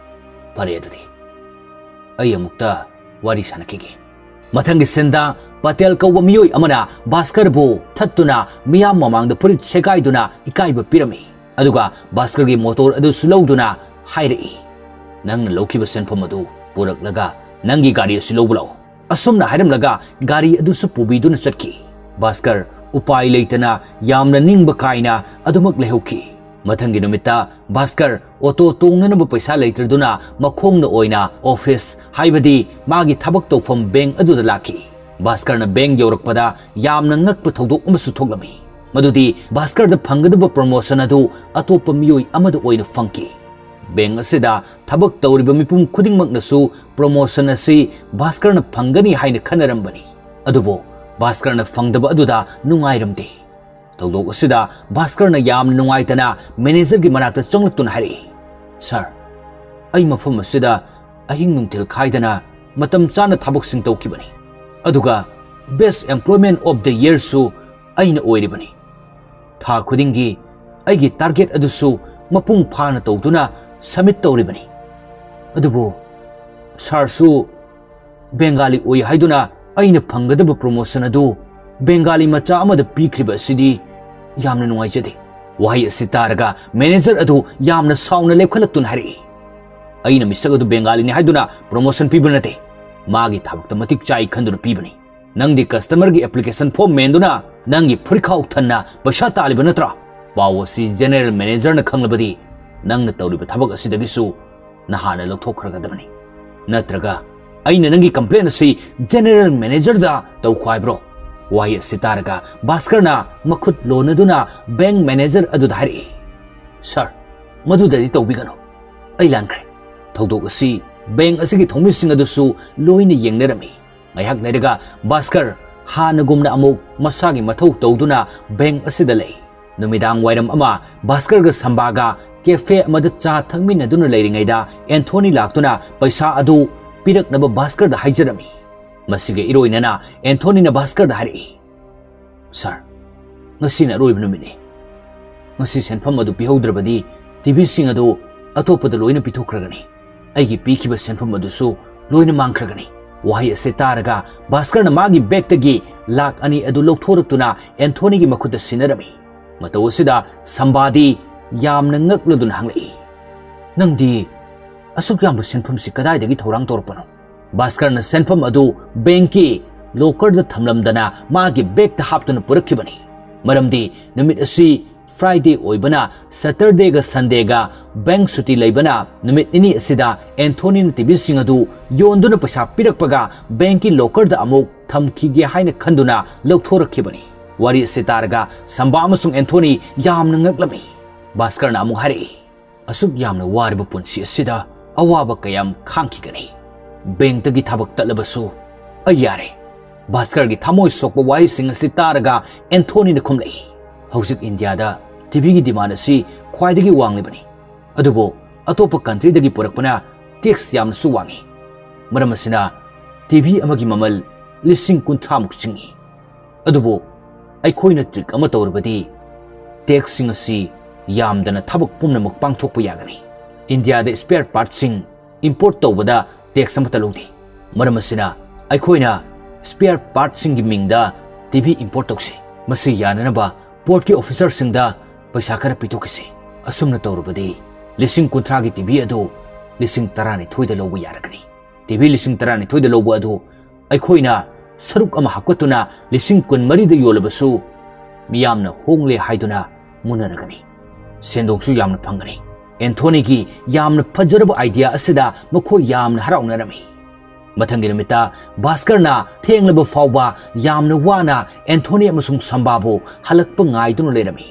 "ꯐꯔꯦ, ꯑꯗꯨꯗꯤ ꯑꯩ ꯑꯃꯨꯛꯇ ꯋꯥꯔꯤ ꯁꯥꯟꯅꯈꯤꯒꯦ꯫" ꯃꯊꯪꯒꯤ ꯁꯤꯟꯗ ꯄꯇꯦꯜ ꯀꯧꯕ ꯃꯤꯑꯣꯏ ꯑꯃꯅ ꯚꯥꯁꯀꯔꯕꯨ ꯊꯠꯇꯨꯅ ꯃꯤꯌꯥꯝ ꯃꯃꯥꯡꯗ ꯐꯨꯔꯤꯠ ꯁꯦꯒꯥꯏꯗꯨꯅ ꯏꯀꯥꯏꯕ ꯄꯤꯔꯝꯃꯤ꯫ ꯑꯗꯨꯒ ꯚꯥꯁꯀꯔꯒꯤ ꯃꯣꯇꯣꯔ ꯑꯗꯨꯁꯨ ꯂꯧꯗꯨꯅ ꯍꯥꯏꯔꯛꯏ, "ꯅꯪꯅ ꯂꯧꯈꯤꯕ ꯁꯦꯟꯐꯝ ꯑꯗꯨ ꯄꯨꯔꯛꯂꯒ ꯅꯪꯒꯤ ꯒꯥꯔꯤ ꯑꯁꯤ ꯂꯧꯕ ꯂꯥꯛꯎ꯫" ꯑꯁꯨꯝꯅ ꯍꯥꯏꯔꯝꯂꯒ ꯒꯥꯔꯤ ꯑꯗꯨꯁꯨ ꯄꯨꯕꯤꯗꯨꯅ ꯆꯠꯈꯤ꯫ ꯚꯥꯁꯀꯔ ꯎꯄꯥꯏ ꯂꯩꯇꯅ ꯌꯥꯝꯅ ꯅꯤꯡꯕ ꯀꯥꯏꯅ ꯑꯗꯨꯃꯛ ꯂꯩꯍꯧꯈꯤ꯫ ꯃꯊꯪꯒꯤ ꯅꯨꯃꯤꯠꯇ ꯚꯥꯁꯀꯔ ꯑꯣꯇꯣ ꯇꯣꯡꯅꯅꯕ ꯄꯩꯁꯥ ꯂꯩꯇ꯭ꯔꯗꯨꯅ ꯃꯈꯣꯡꯅ ꯑꯣꯏꯅ ꯑꯣꯐꯤꯁ, ꯍꯥꯏꯕꯗꯤ ꯃꯥꯒꯤ ꯊꯕꯛ ꯇꯧꯐꯝ ꯕꯦꯡ ꯑꯗꯨꯗ ꯂꯥꯛꯈꯤ꯫ ꯚꯥꯁꯀꯔꯅ ꯕꯦꯡ ꯌꯧꯔꯛꯄꯗ ꯌꯥꯝꯅ ꯉꯛꯄ ꯊꯧꯗꯣꯛ ꯑꯃꯁꯨ ꯊꯣꯛꯂꯝꯃꯤ꯫ ꯃꯗꯨꯗꯤ ꯚꯥꯁꯀꯔꯗ ꯐꯪꯒꯗꯕ ꯄ꯭ꯔꯃꯣꯁꯟ ꯑꯗꯨ ꯑꯇꯣꯞꯄ ꯃꯤꯑꯣꯏ ꯑꯃꯗ ꯑꯣꯏꯅ ꯐꯪꯈꯤ꯫ ꯕꯦꯡ ꯑꯁꯤꯗ ꯊꯕꯛ ꯇꯧꯔꯤꯕ ꯃꯤꯄꯨꯝ ꯈꯨꯗꯤꯡꯃꯛꯅꯁꯨ ꯄ꯭ꯔꯃꯣꯁꯟ ꯑꯁꯤ ꯚꯥꯁꯀꯔꯅ ꯐꯪꯒꯅꯤ ꯍꯥꯏꯅ ꯈꯟꯅꯔꯝꯕꯅꯤ꯫ ꯑꯗꯨꯕꯨ ꯚꯥꯁꯀꯔꯅ ꯐꯪꯗꯕ ꯑꯗꯨꯗ ꯅꯨꯡꯉꯥꯏꯔꯝꯗꯦ꯫ ꯊꯧꯗꯣꯛ ꯑꯁꯤꯗ ꯚꯥꯁꯀꯔꯅ ꯌꯥꯝꯅ ꯅꯨꯡꯉꯥꯏꯇꯅ ꯃꯦꯅꯦꯖꯔꯒꯤ ꯃꯅꯥꯛꯇ ꯆꯪꯂꯛꯇꯨꯅ ꯍꯥꯏꯔꯛꯏ, "ꯁꯥꯔ, ꯑꯩ ꯃꯐꯝ ꯑꯁꯤꯗ ꯑꯍꯤꯡ ꯅꯨꯡꯊꯤꯜ ꯈꯥꯏꯗꯅ ꯃꯇꯝ ꯆꯥꯅ ꯊꯕꯛꯁꯤꯡ ꯇꯧꯈꯤꯕꯅꯤ꯫ ꯑꯗꯨꯒ Best Employment of the Yearꯁꯨ ꯑꯩꯅ ꯑꯣꯏꯔꯤꯕꯅꯤ꯫ ꯊꯥ ꯈꯨꯗꯤꯡꯒꯤ ꯑꯩꯒꯤ ꯇꯥꯔꯒꯦꯠ ꯑꯗꯨꯁꯨ ꯃꯄꯨꯡ ꯐꯥꯅ ꯇꯧꯗꯨꯅ ꯁꯕꯃꯤꯠ ꯇꯧꯔꯤꯕꯅꯤ꯫ ꯑꯗꯨꯕꯨ ꯁꯥꯔꯁꯨ ꯕꯦꯡꯒꯥꯂꯤ ꯑꯣꯏ ꯍꯥꯏꯗꯨꯅ ꯑꯩꯅ ꯐꯪꯒꯗꯕ ꯄ꯭ꯔꯃꯣꯁꯟ ꯑꯗꯨ ꯕꯦꯡꯒꯥꯂꯤ ꯃꯆꯥ ꯑꯃꯗ ꯄꯤꯈ꯭ꯔꯤꯕ ꯑꯁꯤꯗꯤ ꯌꯥꯝꯅ ꯅꯨꯡꯉꯥꯏꯖꯗꯦ꯫ ꯋꯥꯍꯩ ꯑꯁꯤ ꯇꯥꯔꯒ ꯃꯦꯅꯦꯖꯔ ꯑꯗꯨ ꯌꯥꯝꯅ ꯁꯥꯎꯅ ꯂꯦꯞꯈꯠꯂꯛꯇꯨꯅ ꯍꯥꯏꯔꯛꯏ, "ꯑꯩꯅ ꯃꯤꯁꯛ ꯑꯗꯨ ꯕꯦꯡꯒꯥꯂꯤꯅꯤ ꯍꯥꯏꯗꯨꯅ ꯄ꯭ꯔꯣꯃꯣꯁꯟ ꯄꯤꯕ ꯅꯠꯇꯦ꯫ ꯃꯥꯒꯤ ꯊꯕꯛꯇ ꯃꯇꯤꯛ ꯆꯥꯏ ꯈꯟꯗꯨꯅ ꯄꯤꯕꯅꯤ꯫ ꯅꯪꯗꯤ ꯀꯁꯇꯃꯔꯒꯤ ꯑꯦꯄ꯭ꯂꯤꯀꯦꯁꯟ ꯐꯣꯔꯝ ꯃꯦꯟꯗꯨꯅ ꯅꯪꯒꯤ ꯐꯨꯔꯤꯠꯈꯥꯎ ꯊꯟꯅ ꯄꯩꯁꯥ ꯇꯥꯜꯂꯤꯕ ꯅꯠꯇ꯭ꯔꯥ?" ꯄꯥꯎ ꯑꯁꯤ ꯖꯦꯅꯦꯔꯦꯜ ꯃꯦꯅꯦꯖꯔꯅ ꯈꯪꯂꯕꯗꯤ ꯅꯪꯅ ꯇꯧꯔꯤꯕ ꯊꯕꯛ ꯑꯁꯤꯗꯒꯤꯁꯨ ꯅꯍꯥꯟꯅ ꯂꯧꯊꯣꯛꯈ꯭ꯔꯒꯗꯕꯅꯤ꯫ ꯅꯠꯇ꯭ꯔꯒ ꯑꯩꯅ ꯅꯪꯒꯤ ꯀꯝꯄ꯭ꯂꯦꯟ ꯑꯁꯤ ꯖꯦꯅꯦꯔꯦꯜ ꯃꯦꯅꯦꯖꯔꯗ ꯇꯧꯈꯣ ꯍꯥꯏꯕ꯭ꯔꯣ? ꯋꯥꯍꯩ ꯑꯁꯤ ꯇꯥꯔꯒ ꯚꯥꯁꯀꯔꯅ ꯃꯈꯨꯠ ꯂꯣꯟꯅꯗꯨꯅ ꯕꯦꯡꯛ ꯃꯦꯅꯦꯖꯔ ꯑꯗꯨꯗ ꯍꯥꯏꯔꯛꯏ, "ꯁꯥꯔ, ꯃꯗꯨꯗꯗꯤ ꯇꯧꯕꯤꯒꯅꯨ꯫ ꯑꯩ ꯂꯥꯟꯈ꯭ꯔꯦ꯫ ꯊꯧꯗꯣꯛ ꯑꯁꯤ ꯕꯦꯡꯛ ꯑꯁꯤꯒꯤ ꯊꯧꯃꯤꯁꯤꯡ ꯑꯗꯨꯁꯨ ꯂꯣꯏꯅ ꯌꯦꯡꯅꯔꯝꯃꯤ꯫" ꯉꯥꯏꯍꯥꯛ ꯂꯩꯔꯒ ꯚꯥꯁꯀꯔ ꯍꯥꯟꯅꯒꯨꯝꯅ ꯑꯃꯨꯛ ꯃꯁꯥꯒꯤ ꯃꯊꯧ ꯇꯧꯗꯨꯅ ꯕꯦꯡꯛ ꯑꯁꯤꯗ ꯂꯩ꯫ ꯅꯨꯃꯤꯗꯥꯡ ꯋꯥꯏꯔꯝ ꯑꯃ ꯚꯥꯁꯀꯔꯒ ꯁꯝꯕꯥꯒ ꯀꯦꯐꯦ ꯑꯃꯗ ꯆꯥ ꯊꯛꯃꯤꯟꯅꯗꯨꯅ ꯂꯩꯔꯤꯉꯩꯗ ꯑꯦꯟꯊꯣꯅꯤ ꯂꯥꯛꯇꯨꯅ ꯄꯩꯁꯥ ꯑꯗꯨ ꯄꯤꯔꯛꯅꯕ ꯚꯥꯁꯀꯔꯗ ꯍꯥꯏꯖꯔꯝꯃꯤ꯫ ꯃꯁꯤꯒ ꯏꯔꯣꯏꯅꯅ ꯑꯦꯟꯊꯣꯅꯤꯅ ꯚꯥꯁꯀꯔꯗ ꯍꯥꯏꯔꯛꯏ, "ꯁꯥꯔ, ꯉꯁꯤꯅ ꯑꯔꯣꯏꯕ ꯅꯨꯃꯤꯠꯅꯤ꯫ ꯉꯁꯤ ꯁꯦꯟꯐꯝ ꯑꯗꯨ ꯄꯤꯍꯧꯗ꯭ꯔꯕꯗꯤ ꯇꯤꯚꯤꯁꯤꯡ ꯑꯗꯨ ꯑꯇꯣꯞꯄꯗ ꯂꯣꯏꯅ ꯄꯤꯊꯣꯛꯈ꯭ꯔꯒꯅꯤ꯫ ꯑꯩꯒꯤ ꯄꯤꯈꯤꯕ ꯁꯦꯟꯐꯝ ꯑꯗꯨꯁꯨ ꯂꯣꯏꯅ ꯃꯥꯡꯈ꯭ꯔꯒꯅꯤ꯫" ꯋꯥꯍꯩ ꯑꯁꯤ ꯇꯥꯔꯒ ꯚꯥꯁꯀꯔꯅ ꯃꯥꯒꯤ ꯕꯦꯒꯇꯒꯤ ꯂꯥꯛ ꯑꯅꯤ ꯑꯗꯨ ꯂꯧꯊꯣꯔꯛꯇꯨꯅ ꯑꯦꯟꯊꯣꯅꯤꯒꯤ ꯃꯈꯨꯠꯇ ꯁꯤꯟꯅꯔꯝꯃꯤ꯫ ꯃꯇꯧ ꯑꯁꯤꯗ ꯁꯝꯕꯥꯗꯤ ꯌꯥꯝꯅ ꯉꯛꯂꯗꯨꯅ ꯍꯪꯂꯛꯏ, "ꯅꯪꯗꯤ ꯑꯁꯨꯛ ꯌꯥꯝꯕ ꯁꯦꯟꯐꯝꯁꯤ ꯀꯗꯥꯏꯗꯒꯤ ꯊꯧꯔꯥꯡ ꯇꯧꯔꯛꯄꯅꯣ?" ꯚꯥꯁꯀꯔꯅ ꯁꯦꯟꯐꯝ ꯑꯗꯨ ꯕꯦꯡꯛꯀꯤ ꯂꯣꯀꯔꯗ ꯊꯝꯂꯝꯗꯅ ꯃꯥꯒꯤ ꯕꯦꯒꯇ ꯍꯥꯞꯇꯨꯅ ꯄꯨꯔꯛꯈꯤꯕꯅꯤ꯫ ꯃꯔꯝꯗꯤ ꯅꯨꯃꯤꯠ ꯑꯁꯤ ꯐ꯭ꯔꯥꯏꯗꯦ ꯑꯣꯏꯕꯅ, ꯁꯇꯔꯗꯦꯒ ꯁꯟꯗꯦꯒ ꯕꯦꯡꯛ ꯁꯨꯇꯤ ꯂꯩꯕꯅ, ꯅꯨꯃꯤꯠ ꯅꯤꯅꯤ ꯑꯁꯤꯗ ꯑꯦꯟꯊꯣꯅꯤꯅ ꯇꯤꯚꯤꯁꯤꯡ ꯑꯗꯨ ꯌꯣꯟꯗꯨꯅ ꯄꯩꯁꯥ ꯄꯤꯔꯛꯄꯒ ꯕꯦꯡꯛꯀꯤ ꯂꯣꯀꯔꯗ ꯑꯃꯨꯛ ꯊꯝꯈꯤꯒꯦ ꯍꯥꯏꯅ ꯈꯟꯗꯨꯅ ꯂꯧꯊꯣꯔꯛꯈꯤꯕꯅꯤ꯫ ꯋꯥꯔꯤ ꯑꯁꯤ ꯇꯥꯔꯒ ꯁꯝꯕꯥ ꯑꯃꯁꯨꯡ ꯑꯦꯟꯊꯣꯅꯤ ꯌꯥꯝꯅ ꯉꯛꯂꯝꯃꯤ꯫ ꯚꯥꯁꯀꯔꯅ ꯑꯃꯨꯛ ꯍꯥꯏꯔꯛꯏ, "ꯑꯁꯨꯛ ꯌꯥꯝꯅ ꯋꯥꯔꯕ ꯄꯨꯟꯁꯤ ꯑꯁꯤꯗ ꯑꯋꯥꯕ ꯀꯌꯥꯝ ꯈꯥꯡꯈꯤꯒꯅꯤ? ꯕꯦꯡꯛꯇꯒꯤ ꯊꯕꯛ ꯇꯠꯂꯕꯁꯨ ꯑꯩ ꯌꯥꯔꯦ꯫" ꯚꯥꯁꯀꯔꯒꯤ ꯊꯃꯣꯏ ꯁꯣꯛꯄ ꯋꯥꯍꯩꯁꯤꯡ ꯑꯁꯤ ꯇꯥꯔꯒ ꯑꯦꯟꯊꯣꯅꯤꯅ ꯈꯨꯝꯂꯛꯏ, "ꯍꯧꯖꯤꯛ ꯏꯟꯗꯤꯌꯥꯗ ꯇꯤꯚꯤꯒꯤ ꯗꯤꯃꯥꯟ ꯑꯁꯤ ꯈ꯭ꯋꯥꯏꯗꯒꯤ ꯋꯥꯡꯂꯤꯕꯅꯤ, ꯑꯗꯨꯕꯨ ꯑꯇꯣꯞꯄ ꯀꯟꯇ꯭ꯔꯤꯗꯒꯤ ꯄꯨꯔꯛꯄꯅ ꯇꯦꯛꯁ ꯌꯥꯝꯅꯁꯨ ꯋꯥꯡꯏ꯫ ꯃꯔꯝ ꯑꯁꯤꯅ ꯇꯤꯚꯤ ꯑꯃꯒꯤ ꯃꯃꯜ ꯂꯤꯁꯤꯡ ꯀꯨꯟꯊ꯭ꯔꯥꯃꯨꯛ ꯆꯤꯡꯏ꯫ ꯑꯗꯨꯕꯨ ꯑꯩꯈꯣꯏꯅ ꯇ꯭ꯔꯤꯛ ꯑꯃ ꯇꯧꯔꯕꯗꯤ ꯇꯦꯛꯁꯁꯤꯡ ꯑꯁꯤ ꯌꯥꯝꯗꯅ ꯊꯕꯛ ꯄꯨꯝꯅꯃꯛ ꯄꯥꯡꯊꯣꯛꯄ ꯌꯥꯒꯅꯤ꯫ ꯏꯟꯗꯤꯌꯥꯗ ꯁ꯭ꯄꯦꯌꯔ ꯄꯥꯔꯠꯁꯤꯡ ꯏꯝꯄꯣꯔꯠ ꯇꯧꯕꯗ ꯇꯦꯛꯁ ꯑꯃꯠꯇ ꯂꯧꯗꯦ꯫ ꯃꯔꯝ ꯑꯁꯤꯅ ꯑꯩꯈꯣꯏꯅ ꯁ꯭ꯄꯦꯌꯔ ꯄꯥꯔꯠꯁꯤꯡꯒꯤ ꯃꯤꯡꯗ ꯇꯤ ꯚꯤ import ꯇꯧꯁꯤ꯫ ꯃꯁꯤ ꯌꯥꯅꯅꯕ portꯀꯤ officerꯁꯤꯡꯗ ꯄꯩꯁꯥ ꯈꯔ ꯄꯤꯊꯣꯛꯈꯤꯁꯤ꯫ ꯑꯁꯨꯝꯅ ꯇꯧꯔꯕꯗꯤ ꯂꯤꯁꯤꯡ ꯀꯨꯟꯊ꯭ꯔꯥꯒꯤ ꯇꯤ ꯚꯤ ꯑꯗꯨ ꯂꯤꯁꯤꯡ ꯇꯔꯥꯅꯤꯊꯣꯏꯗ ꯂꯧꯕ ꯌꯥꯔꯒꯅꯤ꯫ ꯇꯤ ꯚꯤ ꯂꯤꯁꯤꯡ ꯇꯔꯥꯅꯤꯊꯣꯏꯗ ꯂꯧꯕ ꯑꯗꯨ ꯑꯩꯈꯣꯏꯅ ꯁꯔꯨꯛ ꯑꯃ ꯍꯥꯞꯀꯠꯇꯨꯅ ꯂꯤꯁꯤꯡ ꯀꯨꯟꯃꯔꯤꯗ ꯌꯣꯜꯂꯕꯁꯨ ꯃꯤꯌꯥꯝꯅ ꯍꯣꯡꯂꯦ ꯍꯥꯏꯗꯨꯅ ꯃꯨꯟꯅꯔꯒꯅꯤ꯫ ꯁꯦꯟꯗꯣꯡꯁꯨ ꯌꯥꯝꯅ ꯐꯪꯒꯅꯤ꯫ ꯑꯦꯟꯊꯣꯅꯤꯒꯤ ꯌꯥꯝꯅ ꯐꯖꯔꯕ idea ꯑꯁꯤꯗ ꯃꯈꯣꯏ ꯌꯥꯝꯅ ꯍꯔꯥꯎꯅꯔꯝꯃꯤ꯫ ꯃꯊꯪꯒꯤ ꯅꯨꯃꯤꯠꯇ ꯚꯥꯁꯀꯔꯅ ꯊꯦꯡꯂꯕ ꯐꯥꯎꯕ ꯌꯥꯝꯅ ꯋꯥꯅ ꯑꯦꯟꯊꯣꯅꯤ ꯑꯃꯁꯨꯡ ꯁꯝꯕꯥꯕꯨ ꯍꯜꯂꯛꯄ ꯉꯥꯏꯗꯨꯅ ꯂꯩꯔꯝꯃꯤ꯫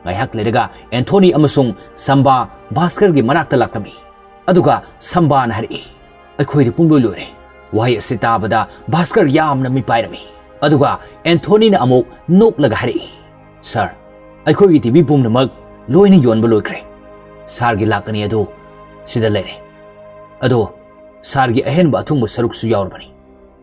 ꯉꯥꯏꯍꯥꯛ ꯂꯩꯔꯒ ꯑꯦꯟꯊꯣꯅꯤ ꯑꯃꯁꯨꯡ ꯁꯝꯕꯥ ꯚꯥꯁꯀꯔꯒꯤ ꯃꯅꯥꯛꯇ ꯂꯥꯛꯂꯝꯃꯤ꯫ ꯑꯗꯨꯒ ꯁꯝꯕꯥꯅ ꯍꯥꯏꯔꯛꯏ, "ꯑꯩꯈꯣꯏꯗꯤ ꯄꯨꯡꯂꯣꯏ ꯂꯣꯏꯔꯦ꯫" ꯋꯥꯍꯩ ꯑꯁꯤ ꯇꯥꯕꯗ ꯚꯥꯁꯀꯔ ꯌꯥꯝꯅ ꯃꯤꯄꯥꯏꯔꯝꯃꯤ꯫ ꯑꯗꯨꯒ ꯑꯦꯟꯊꯣꯅꯤꯅ ꯑꯃꯨꯛ ꯅꯣꯛꯂꯒ ꯍꯥꯏꯔꯛꯏ, "ꯁꯥꯔ, ꯑꯩꯈꯣꯏꯒꯤ ꯇꯤ ꯚꯤ ꯄꯨꯝꯅꯃꯛ ꯂꯣꯏꯅ ꯌꯣꯟꯕ ꯂꯣꯏꯈ꯭ꯔꯦ꯫ ꯁꯥꯔꯒꯤ ꯂꯥꯛ ꯑꯅꯤ ꯑꯗꯨ ꯁꯤꯗ ꯂꯩꯔꯦ꯫ ꯑꯗꯣ ꯁꯥꯔꯒꯤ ꯑꯍꯦꯟꯕ ꯑꯊꯨꯡꯕ ꯁꯔꯨꯛꯁꯨ ꯌꯥꯎꯔꯕꯅꯤ꯫"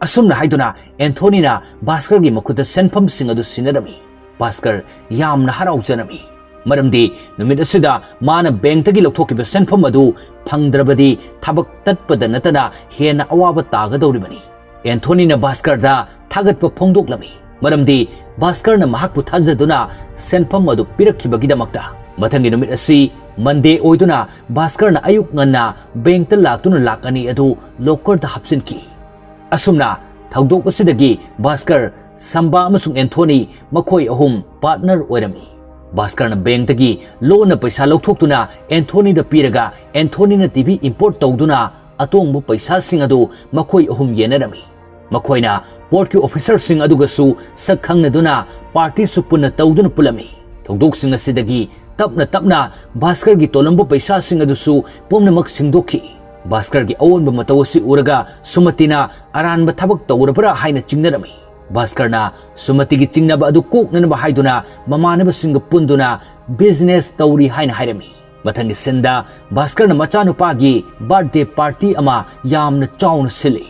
ꯑꯁꯨꯝꯅ ꯍꯥꯏꯗꯨꯅ ꯑꯦꯟꯊꯣꯅꯤꯅ ꯚꯥꯁꯀꯔꯒꯤ ꯃꯈꯨꯠꯇ ꯁꯦꯟꯐꯝꯁꯤꯡ ꯑꯗꯨ ꯁꯤꯟꯅꯔꯝꯃꯤ꯫ ꯚꯥꯁꯀꯔ ꯌꯥꯝꯅ ꯍꯔꯥꯎꯖꯔꯝꯃꯤ, ꯃꯔꯝꯗꯤ ꯅꯨꯃꯤꯠ ꯑꯁꯤꯗ ꯃꯥꯅ ꯕꯦꯡꯛꯇꯒꯤ ꯂꯧꯊꯣꯛꯈꯤꯕ ꯁꯦꯟꯐꯝ ꯑꯗꯨ ꯐꯪꯗ꯭ꯔꯕꯗꯤ ꯊꯕꯛ ꯇꯠꯄꯗ ꯅꯠꯇꯅ ꯍꯦꯟꯅ ꯑꯋꯥꯕ ꯇꯥꯒꯗꯧꯔꯤꯕꯅꯤ꯫ ꯑꯦꯟꯊꯣꯅꯤꯅ ꯚꯥꯁꯀꯔꯗ ꯊꯥꯒꯠꯄ ꯐꯣꯡꯗꯣꯛꯂꯝꯃꯤ, ꯃꯔꯝꯗꯤ ꯚꯥꯁꯀꯔꯅ ꯃꯍꯥꯛꯄꯨ ꯊꯥꯖꯗꯨꯅ ꯁꯦꯟꯐꯝ ꯑꯗꯨ ꯄꯤꯔꯛꯈꯤꯕꯒꯤꯗꯃꯛꯇ꯫ ꯃꯊꯪꯒꯤ ꯅꯨꯃꯤꯠ ꯑꯁꯤ ꯃꯟꯗꯦ ꯑꯣꯏꯗꯨꯅ ꯚꯥꯁꯀꯔꯅ ꯑꯌꯨꯛ ꯉꯟꯅ ꯕꯦꯡꯛꯇ ꯂꯥꯛꯇꯨꯅ ꯂꯥꯛ ꯑꯅꯤ ꯑꯗꯨ ꯂꯣꯀꯔꯗ ꯍꯥꯞꯆꯤꯟꯈꯤ꯫ ꯑꯁꯨꯝꯅ ꯊꯧꯗꯣꯛ ꯑꯁꯤꯗꯒꯤ ꯚꯥꯁꯀꯔ, ꯁꯝꯕꯥ ꯑꯃꯁꯨꯡ ꯑꯦꯟꯊꯣꯅꯤ ꯃꯈꯣꯏ ꯑꯍꯨꯝ partner ꯑꯣꯏꯔꯝꯃꯤ꯫ ꯚꯥꯁꯀꯔꯅ ꯕꯦꯡꯛꯇꯒꯤ ꯂꯣꯟꯅ ꯄꯩꯁꯥ ꯂꯧꯊꯣꯛꯇꯨꯅ ꯑꯦꯟꯊꯣꯅꯤꯗ ꯄꯤꯔꯒ ꯑꯦꯟꯊꯣꯅꯤꯅ ꯇꯤ ꯚꯤ import ꯇꯧꯗꯨꯅ ꯑꯇꯣꯡꯕ ꯄꯩꯁꯥꯁꯤꯡ ꯑꯗꯨ ꯃꯈꯣꯏ ꯑꯍꯨꯝ ꯌꯦꯟꯅꯔꯝꯃꯤ꯫ ꯃꯈꯣꯏꯅ portꯀꯤ officerꯁꯤꯡ ꯑꯗꯨꯒꯁꯨ ꯁꯛ ꯈꯪꯅꯗꯨꯅ partyꯁꯨ ꯄꯨꯟꯅ ꯇꯧꯗꯨꯅ ꯄꯨꯜꯂꯝꯃꯤ꯫ ꯊꯧꯗꯣꯛꯁꯤꯡ ꯑꯁꯤꯗꯒꯤ ꯇꯞꯅ ꯇꯞꯅ ꯚꯥꯁꯀꯔꯒꯤ ꯇꯣꯜꯂꯝꯕ ꯄꯩꯁꯥꯁꯤꯡ ꯑꯗꯨꯁꯨ ꯄꯨꯝꯅꯃꯛ ꯁꯤꯡꯗꯣꯛꯈꯤ꯫ ꯚꯥꯁꯀꯔꯒꯤ ꯑꯑꯣꯟꯕ ꯃꯇꯧ ꯑꯁꯤ ꯎꯔꯒ ꯁꯨꯃꯇꯤꯅ ꯑꯔꯥꯟꯕ ꯊꯕꯛ ꯇꯧꯔꯕ꯭ꯔꯥ ꯍꯥꯏꯅ ꯆꯤꯡꯅꯔꯝꯃꯤ꯫ ꯚꯥꯁꯀꯔꯅ ꯁꯨꯃꯇꯤꯒꯤ ꯆꯤꯡꯅꯕ ꯑꯗꯨ ꯀꯣꯛꯅꯅꯕ ꯍꯥꯏꯗꯨꯅ ꯃꯃꯥꯟꯅꯕꯁꯤꯡꯒ ꯄꯨꯟꯗꯨꯅ business ꯇꯧꯔꯤ ꯍꯥꯏꯅ ꯍꯥꯏꯔꯝꯃꯤ꯫ ꯃꯊꯪꯒꯤ sceneꯗ ꯚꯥꯁꯀꯔꯅ ꯃꯆꯥꯅꯨꯄꯥꯒꯤ birthday party ꯑꯃ ꯌꯥꯝꯅ ꯆꯥꯎꯅ ꯁꯤꯜꯂꯤ꯫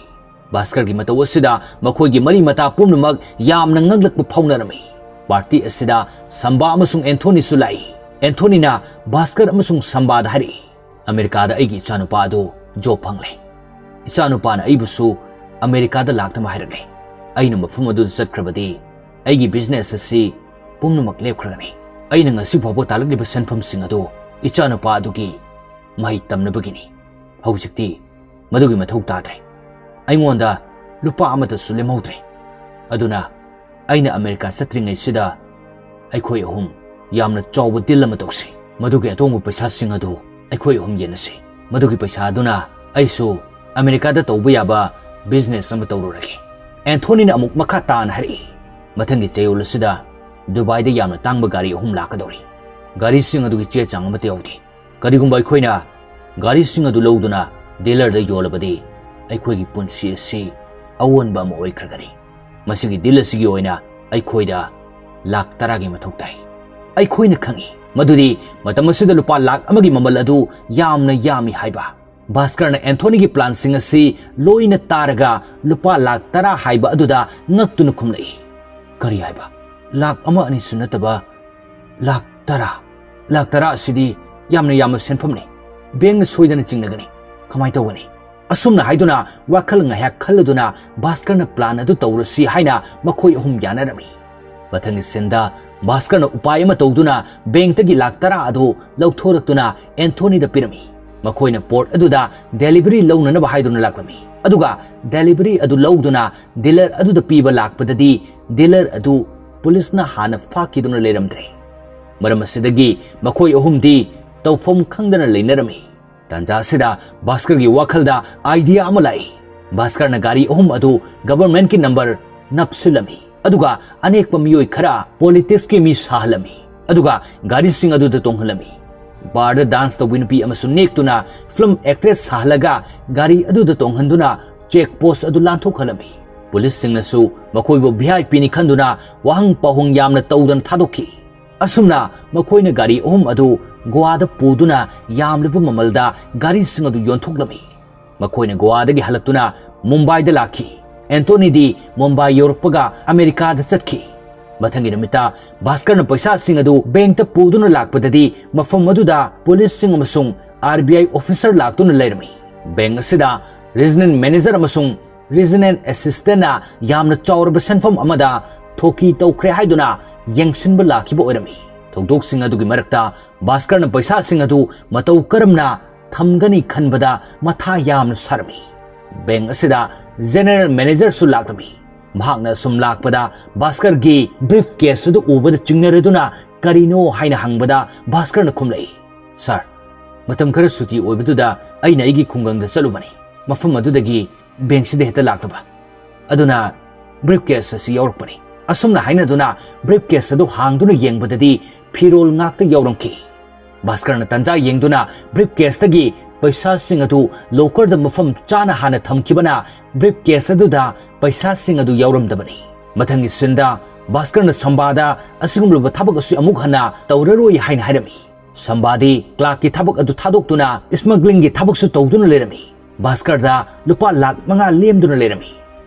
ꯚꯥꯁꯀꯔꯒꯤ ꯃꯇꯧ ꯑꯁꯤꯗ ꯃꯈꯣꯏꯒꯤ ꯃꯔꯤ ꯃꯇꯥ ꯄꯨꯝꯅꯃꯛ ꯌꯥꯝꯅ ꯉꯛꯂꯛꯄ ꯐꯥꯎꯅꯔꯝꯃꯤ꯫ Party ꯑꯁꯤꯗ ꯁꯝꯕꯥ ꯑꯃꯁꯨꯡ ꯑꯦꯟꯊꯣꯅꯤꯁꯨ ꯂꯥꯛꯏ꯫ ꯑꯦꯟꯊꯣꯅꯤꯅ ꯚꯥꯁꯀꯔ ꯑꯃꯁꯨꯡ ꯁꯝꯕꯥꯗ ꯍꯥꯏꯔꯛꯏ, "ꯑꯃꯦꯔꯤꯀꯥꯗ ꯑꯩꯒꯤ ꯏꯆꯥꯅꯨꯄꯥ ꯑꯗꯨ job ꯐꯪꯂꯦ꯫ ꯏꯆꯥꯅꯨꯄꯥꯅ ꯑꯩꯕꯨꯁꯨ ꯑꯃꯦꯔꯤꯀꯥꯗ ꯂꯥꯛꯅꯕ ꯍꯥꯏꯔꯛꯂꯦ꯫ ꯑꯩꯅ ꯃꯐꯝ ꯑꯗꯨꯗ ꯆꯠꯈ꯭ꯔꯕꯗꯤ ꯑꯩꯒꯤ ꯕꯤꯖꯤꯅꯦꯁ ꯑꯁꯤ ꯄꯨꯝꯅꯃꯛ ꯂꯦꯞꯈ꯭ꯔꯒꯅꯤ꯫ ꯑꯩꯅ ꯉꯁꯤ ꯐꯥꯎꯕ ꯇꯥꯜꯂꯛꯂꯤꯕ ꯁꯦꯟꯐꯝꯁꯤꯡ ꯑꯗꯨ ꯏꯆꯥꯅꯨꯄꯥ ꯑꯗꯨꯒꯤ ꯃꯍꯩ ꯇꯝꯅꯕꯒꯤꯅꯤ꯫ ꯍꯧꯖꯤꯛꯇꯤ ꯃꯗꯨꯒꯤ ꯃꯊꯧ ꯇꯥꯗ꯭ꯔꯦ꯫ ꯑꯩꯉꯣꯟꯗ ꯂꯨꯄꯥ ꯑꯃꯠꯇꯁꯨ ꯂꯦꯝꯍꯧꯗ꯭ꯔꯦ꯫ ꯑꯗꯨꯅ ꯑꯩꯅ ꯑꯃꯦꯔꯤꯀꯥ ꯆꯠꯇ꯭ꯔꯤꯉꯩꯁꯤꯗ ꯑꯩꯈꯣꯏ ꯑꯍꯨꯝ ꯌꯥꯝꯅ ꯆꯥꯎꯕ ꯗꯤꯜ ꯑꯃ ꯇꯧꯁꯤ꯫ ꯃꯗꯨꯒꯤ ꯑꯇꯣꯡꯕ ꯄꯩꯁꯥꯁꯤꯡ ꯑꯗꯨ ꯑꯩꯈꯣꯏ ꯑꯍꯨꯝ ꯌꯦꯟꯅꯁꯤ꯫ ꯃꯗꯨꯒꯤ ꯄꯩꯁꯥ ꯑꯗꯨꯅ ꯑꯩꯁꯨ ꯑꯃꯦꯔꯤꯀꯥꯗ ꯇꯧꯕ ꯌꯥꯕ ꯕꯤꯖꯤꯅꯦꯁ ꯑꯃ ꯇꯧꯔꯨꯔꯒꯦ꯫ ꯑꯦꯟꯊꯣꯅꯤꯅ ꯑꯃꯨꯛ ꯃꯈꯥ ꯇꯥꯅ ꯍꯥꯏꯔꯛꯏ, "ꯃꯊꯪꯒꯤ ꯆꯌꯣꯜ ꯑꯁꯤꯗ ꯗꯨꯕꯥꯏꯗ ꯌꯥꯝꯅ ꯇꯥꯡꯕ ꯒꯥꯔꯤ ꯑꯍꯨꯝ ꯂꯥꯛꯀꯗꯧꯔꯤ꯫ ꯒꯥꯔꯤꯁꯤꯡ ꯑꯗꯨꯒꯤ ꯆꯦ ꯆꯥꯡ ꯑꯃꯠꯇ ꯌꯥꯎꯗꯦ꯫ ꯀꯔꯤꯒꯨꯝꯕ ꯑꯩꯈꯣꯏꯅ ꯒꯥꯔꯤꯁꯤꯡ ꯑꯗꯨ ꯂꯧꯗꯨꯅ ꯗꯤꯂꯔꯗ ꯌꯣꯜꯂꯕꯗꯤ, ꯑꯩꯈꯣꯏꯒꯤ ꯄꯨꯟꯁꯤ ꯑꯁꯤ ꯑꯑꯣꯟꯕ ꯑꯃ ꯑꯣꯏꯈ꯭ꯔꯒꯅꯤ꯫ ꯃꯁꯤꯒꯤ ꯗꯤꯜ ꯑꯁꯤꯒꯤ ꯑꯣꯏꯅ ꯑꯩꯈꯣꯏꯗ ꯂꯥꯈ ꯇꯔꯥꯒꯤ ꯃꯊꯧ ꯇꯥꯏ꯫" ꯑꯩꯈꯣꯏꯅ ꯈꯪꯏ ꯃꯗꯨꯗꯤ ꯃꯇꯝ ꯑꯁꯤꯗ ꯂꯨꯄꯥ ꯂꯥꯈ ꯑꯃꯒꯤ ꯃꯃꯜ ꯑꯗꯨ ꯌꯥꯝꯅ ꯌꯥꯝꯃꯤ ꯍꯥꯏꯕ꯫ ꯚꯥꯁꯀꯔꯅ ꯑꯦꯟꯊꯣꯅꯤꯒꯤ ꯄ꯭ꯂꯥꯟꯁꯤꯡ ꯑꯁꯤ ꯂꯣꯏꯅ ꯇꯥꯔꯒ ꯂꯨꯄꯥ ꯂꯥꯈ ꯇꯔꯥ ꯍꯥꯏꯕ ꯑꯗꯨꯗ ꯉꯛꯇꯨꯅ ꯈꯨꯝꯂꯛꯏ꯫ "ꯀꯔꯤ ꯍꯥꯏꯕ? ꯂꯥꯈ ꯑꯃ ꯑꯅꯤꯁꯨ ꯅꯠꯇꯕ ꯂꯥꯈ ꯇꯔꯥ? ꯂꯥꯈ ꯇꯔꯥ ꯑꯁꯤꯗꯤ ꯌꯥꯝꯅ ꯌꯥꯝꯕ ꯁꯦꯟꯐꯝꯅꯤ꯫ ꯕꯦꯡꯅ ꯁꯣꯏꯗꯅ ꯆꯤꯡꯅꯒꯅꯤ꯫ ꯀꯃꯥꯏꯅ ꯇꯧꯒꯅꯤ?" ꯑꯁꯨꯝꯅ ꯍꯥꯏꯗꯨꯅ ꯋꯥꯈꯜ ꯉꯥꯏꯍꯥꯛ ꯈꯜꯂꯗꯨꯅ ꯚꯥꯁꯀꯔꯅ ꯄ꯭ꯂꯥꯟ ꯑꯗꯨ ꯇꯧꯔꯁꯤ ꯍꯥꯏꯅ ꯃꯈꯣꯏ ꯑꯍꯨꯝ ꯌꯥꯅꯔꯝꯃꯤ꯫ ꯃꯊꯪꯒꯤ ꯁꯤꯟꯗ ꯚꯥꯁꯀꯔꯅ ꯎꯄꯥꯏ ꯑꯃ ꯇꯧꯗꯨꯅ ꯕꯦꯡꯛꯇꯒꯤ ꯂꯥꯈ ꯇꯔꯥ ꯑꯗꯨ ꯂꯧꯊꯣꯔꯛꯇꯨꯅ ꯑꯦꯟꯊꯣꯅꯤꯗ ꯄꯤꯔꯝꯃꯤ꯫ ꯃꯈꯣꯏꯅ ꯄꯣꯠ ꯑꯗꯨꯗ ꯗꯦꯂꯤꯚꯔꯤ ꯂꯧꯅꯅꯕ ꯍꯥꯏꯗꯨꯅ ꯂꯥꯛꯂꯝꯃꯤ꯫ ꯑꯗꯨꯒ ꯗꯦꯂꯤꯚꯔꯤ ꯑꯗꯨ ꯂꯧꯗꯨꯅ ꯗꯤꯂꯔ ꯑꯗꯨꯗ ꯄꯤꯕ ꯂꯥꯛꯄꯗꯗꯤ ꯗꯤꯂꯔ ꯑꯗꯨ ꯄꯨꯂꯤꯁꯅ ꯍꯥꯟꯅ ꯐꯥꯈꯤꯗꯨꯅ ꯂꯩꯔꯝꯗ꯭ꯔꯦ꯫ ꯃꯔꯝ ꯑꯁꯤꯗꯒꯤ ꯃꯈꯣꯏ ꯑꯍꯨꯝꯗꯤ ꯇꯧꯐꯝ ꯈꯪꯗꯅ ꯂꯩꯅꯔꯝꯃꯤ꯫ ꯇꯥꯟꯖꯥ ꯑꯁꯤꯗ ꯚꯥꯁꯀꯔꯒꯤ ꯋꯥꯈꯜꯗ ꯑꯥꯏꯗꯤꯌꯥ ꯑꯃ ꯂꯥꯛꯏ꯫ ꯚꯥꯁꯀꯔꯅ ꯒꯥꯔꯤ ꯑꯍꯨꯝ ꯑꯗꯨ ꯒꯚꯔꯟꯃꯦꯟꯠꯀꯤ ꯅꯝꯕꯔ ꯅꯞꯁꯤꯜꯂꯝꯃꯤ꯫ ꯑꯗꯨꯒ ꯑꯅꯦꯛꯄ ꯃꯤꯑꯣꯏ ꯈꯔ ꯄꯣꯂꯤꯇꯤꯛꯁꯀꯤ ꯃꯤ ꯁꯥꯍꯜꯂꯝꯃꯤ꯫ ꯑꯗꯨꯒ ꯒꯥꯔꯤꯁꯤꯡ ꯑꯗꯨꯗ ꯇꯣꯡꯍꯜꯂꯝꯃꯤ꯫ ꯕꯥꯔꯗ ꯗꯥꯟꯁ ꯇꯧꯕꯤ ꯅꯨꯄꯤ ꯑꯃꯁꯨ ꯅꯦꯛꯇꯨꯅ ꯐꯤꯂꯝ ꯑꯦꯛꯇ꯭ꯔꯦꯁ ꯁꯥꯍꯜꯂꯒ ꯒꯥꯔꯤ ꯑꯗꯨꯗ ꯇꯣꯡꯍꯟꯗꯨꯅ ꯆꯦꯛ ꯄꯣꯁ ꯑꯗꯨ ꯂꯥꯟꯊꯣꯛꯍꯜꯂꯝꯃꯤ꯫ ꯄꯨꯂꯤꯁꯁꯤꯡꯅꯁꯨ ꯃꯈꯣꯏꯕꯨ ꯚꯤ ꯑꯥꯏ ꯄꯤꯅꯤ ꯈꯟꯗꯨꯅ ꯋꯥꯍꯪ ꯄꯥꯎꯍꯪ ꯌꯥꯝꯅ ꯇꯧꯗꯅ ꯊꯥꯗꯣꯛꯈꯤ꯫ ꯑꯁꯨꯝꯅ ꯃꯈꯣꯏꯅ ꯒꯥꯔꯤ ꯑꯍꯨꯝ ꯑꯗꯨ ꯒꯣꯋꯥꯗ ꯄꯨꯗꯨꯅ ꯌꯥꯝꯂꯕ ꯃꯃꯜꯗ ꯒꯥꯔꯤꯁꯤꯡ ꯑꯗꯨ ꯌꯣꯟꯊꯣꯛꯂꯝꯃꯤ꯫ ꯃꯈꯣꯏꯅ ꯒꯣꯋꯥꯗꯒꯤ ꯍꯜꯂꯛꯇꯨꯅ ꯃꯨꯝꯕꯥꯏꯗ ꯂꯥꯛꯈꯤ꯫ ꯑꯦꯟꯊꯣꯅꯤꯗꯤ ꯃꯨꯝꯕꯥꯏ ꯌꯧꯔꯛꯄꯒ ꯑꯃꯦꯔꯤꯀꯥꯗ ꯆꯠꯈꯤ꯫ ꯃꯊꯪꯒꯤ ꯅꯨꯃꯤꯠꯇ ꯚꯥꯁꯀꯔꯅ ꯄꯩꯁꯥꯁꯤꯡ ꯑꯗꯨ ꯕꯦꯡꯛꯇ ꯄꯨꯗꯨꯅ ꯂꯥꯛꯄꯗꯗꯤ ꯃꯐꯝ ꯑꯗꯨꯗ ꯄꯨꯂꯤꯁꯁꯤꯡ ꯑꯃꯁꯨꯡ ꯑꯥꯔ ꯕꯤ ꯑꯥꯏ ꯑꯣꯐꯤꯁꯔ ꯂꯥꯛꯇꯨꯅ ꯂꯩꯔꯝꯃꯤ꯫ ꯕꯦꯡꯛ ꯑꯁꯤꯗ ꯔꯤꯖꯅꯦꯜ ꯃꯦꯅꯦꯖꯔ ꯑꯃꯁꯨꯡ ꯔꯤꯖꯅꯦꯜ ꯑꯦꯁꯤꯁꯇꯦꯟꯠꯅ ꯌꯥꯝꯅ ꯆꯥꯎꯔꯕ ꯁꯦꯟꯐꯝ ꯑꯃꯗ ꯊꯣꯛꯀꯤ ꯇꯧꯈ꯭ꯔꯦ ꯍꯥꯏꯗꯨꯅ ꯌꯦꯡꯁꯤꯟꯕ ꯂꯥꯛꯈꯤꯕ ꯑꯣꯏꯔꯝꯃꯤ꯫ ꯊꯧꯗꯣꯛꯁꯤꯡ ꯑꯗꯨꯒꯤ ꯃꯔꯛꯇ ꯚꯥꯁꯀꯔꯅ ꯄꯩꯁꯥꯁꯤꯡ ꯑꯗꯨ ꯃꯇꯧ ꯀꯔꯝꯅ ꯊꯝꯒꯅꯤ ꯈꯟꯕꯗ ꯃꯊꯥ ꯌꯥꯝꯅ ꯁꯥꯔꯝꯃꯤ꯫ ꯕꯦꯡ ꯑꯁꯤꯗ ꯖꯦꯅꯔꯦꯜ ꯃꯦꯅꯦꯖꯔꯁꯨ ꯂꯥꯛꯂꯝꯃꯤ꯫ ꯃꯍꯥꯛꯅ ꯑꯁꯨꯝ ꯂꯥꯛꯄꯗ ꯚꯥꯁꯀꯔꯒꯤ ꯕ꯭ꯔꯤꯐ ꯀꯦꯁ ꯑꯗꯨ ꯎꯕꯗ ꯆꯤꯡꯅꯔꯗꯨꯅ ꯀꯔꯤꯅꯣ ꯍꯥꯏꯅ ꯍꯪꯕꯗ ꯚꯥꯁꯀꯔꯅ ꯈꯨꯝꯂꯛꯏ, "ꯁꯥꯔ, ꯃꯇꯝ ꯈꯔ ꯁꯨꯇꯤ ꯑꯣꯏꯕꯗꯨꯗ ꯑꯩꯅ ꯑꯩꯒꯤ ꯈꯨꯡꯒꯪꯗ ꯆꯠꯂꯨꯕꯅꯤ꯫ ꯃꯐꯝ ꯑꯗꯨꯗꯒꯤ ꯕꯦꯡꯁꯤꯗ ꯍꯦꯛꯇ ꯂꯥꯛꯂꯕ꯫ ꯑꯗꯨꯅ ꯕ꯭ꯔꯤꯐ ꯀꯦꯁ ꯑꯁꯤ ꯌꯥꯎꯔꯛꯄꯅꯤ꯫" ꯑꯁꯨꯝꯅ ꯍꯥꯏꯅꯗꯨꯅ ꯕ꯭ꯔꯤꯐ ꯀꯦꯁ ꯑꯗꯨ ꯍꯥꯡꯗꯨꯅ ꯌꯦꯡꯕꯗꯗꯤ ꯐꯤꯔꯣꯜ ꯉꯥꯛꯇ ꯌꯥꯎꯔꯝꯈꯤ꯫ ꯚꯥꯁꯀꯔꯅ ꯇꯟꯖꯥ ꯌꯦꯡꯗꯨꯅ ꯕ꯭ꯔꯤꯐ ꯀꯦꯁꯇꯒꯤ ꯄꯩꯁꯥꯁꯤꯡ ꯑꯗꯨ ꯂꯣꯀꯔꯗ ꯃꯐꯝ ꯆꯥꯅ ꯍꯥꯟꯅ ꯊꯝꯈꯤꯕꯅ ꯕ꯭ꯔꯤꯐ ꯀꯦꯁ ꯑꯗꯨꯗ ꯄꯩꯁꯥꯁꯤꯡ ꯑꯗꯨ ꯌꯥꯎꯔꯝꯗꯕꯅꯤ꯫ ꯃꯊꯪꯒꯤ ꯁꯤꯟꯗ ꯚꯥꯁꯀꯔꯅ ꯁꯝꯕꯥꯗ ꯑꯁꯤꯒꯨꯝꯂꯕ ꯊꯕꯛ ꯑꯁꯤ ꯑꯃꯨꯛ ꯍꯟꯅ ꯇꯧꯔꯔꯣꯏ ꯍꯥꯏꯅ ꯍꯥꯏꯔꯝꯃꯤ꯫ ꯁꯝꯕꯥꯗꯤ ꯀ꯭ꯂꯥꯔꯛꯀꯤ ꯊꯕꯛ ꯑꯗꯨ ꯊꯥꯗꯣꯛꯇꯨꯅ ꯁ꯭ꯃꯒ꯭ꯂꯤꯡꯒꯤ ꯊꯕꯛꯁꯨ ꯇꯧꯗꯨꯅ ꯂꯩꯔꯝꯃꯤ꯫ ꯚꯥꯁꯀꯔꯗ ꯂꯨꯄꯥ ꯂꯥꯈ ꯃꯉꯥ ꯂꯦꯝꯗꯨꯅ ꯂꯩꯔꯝꯃꯤ꯫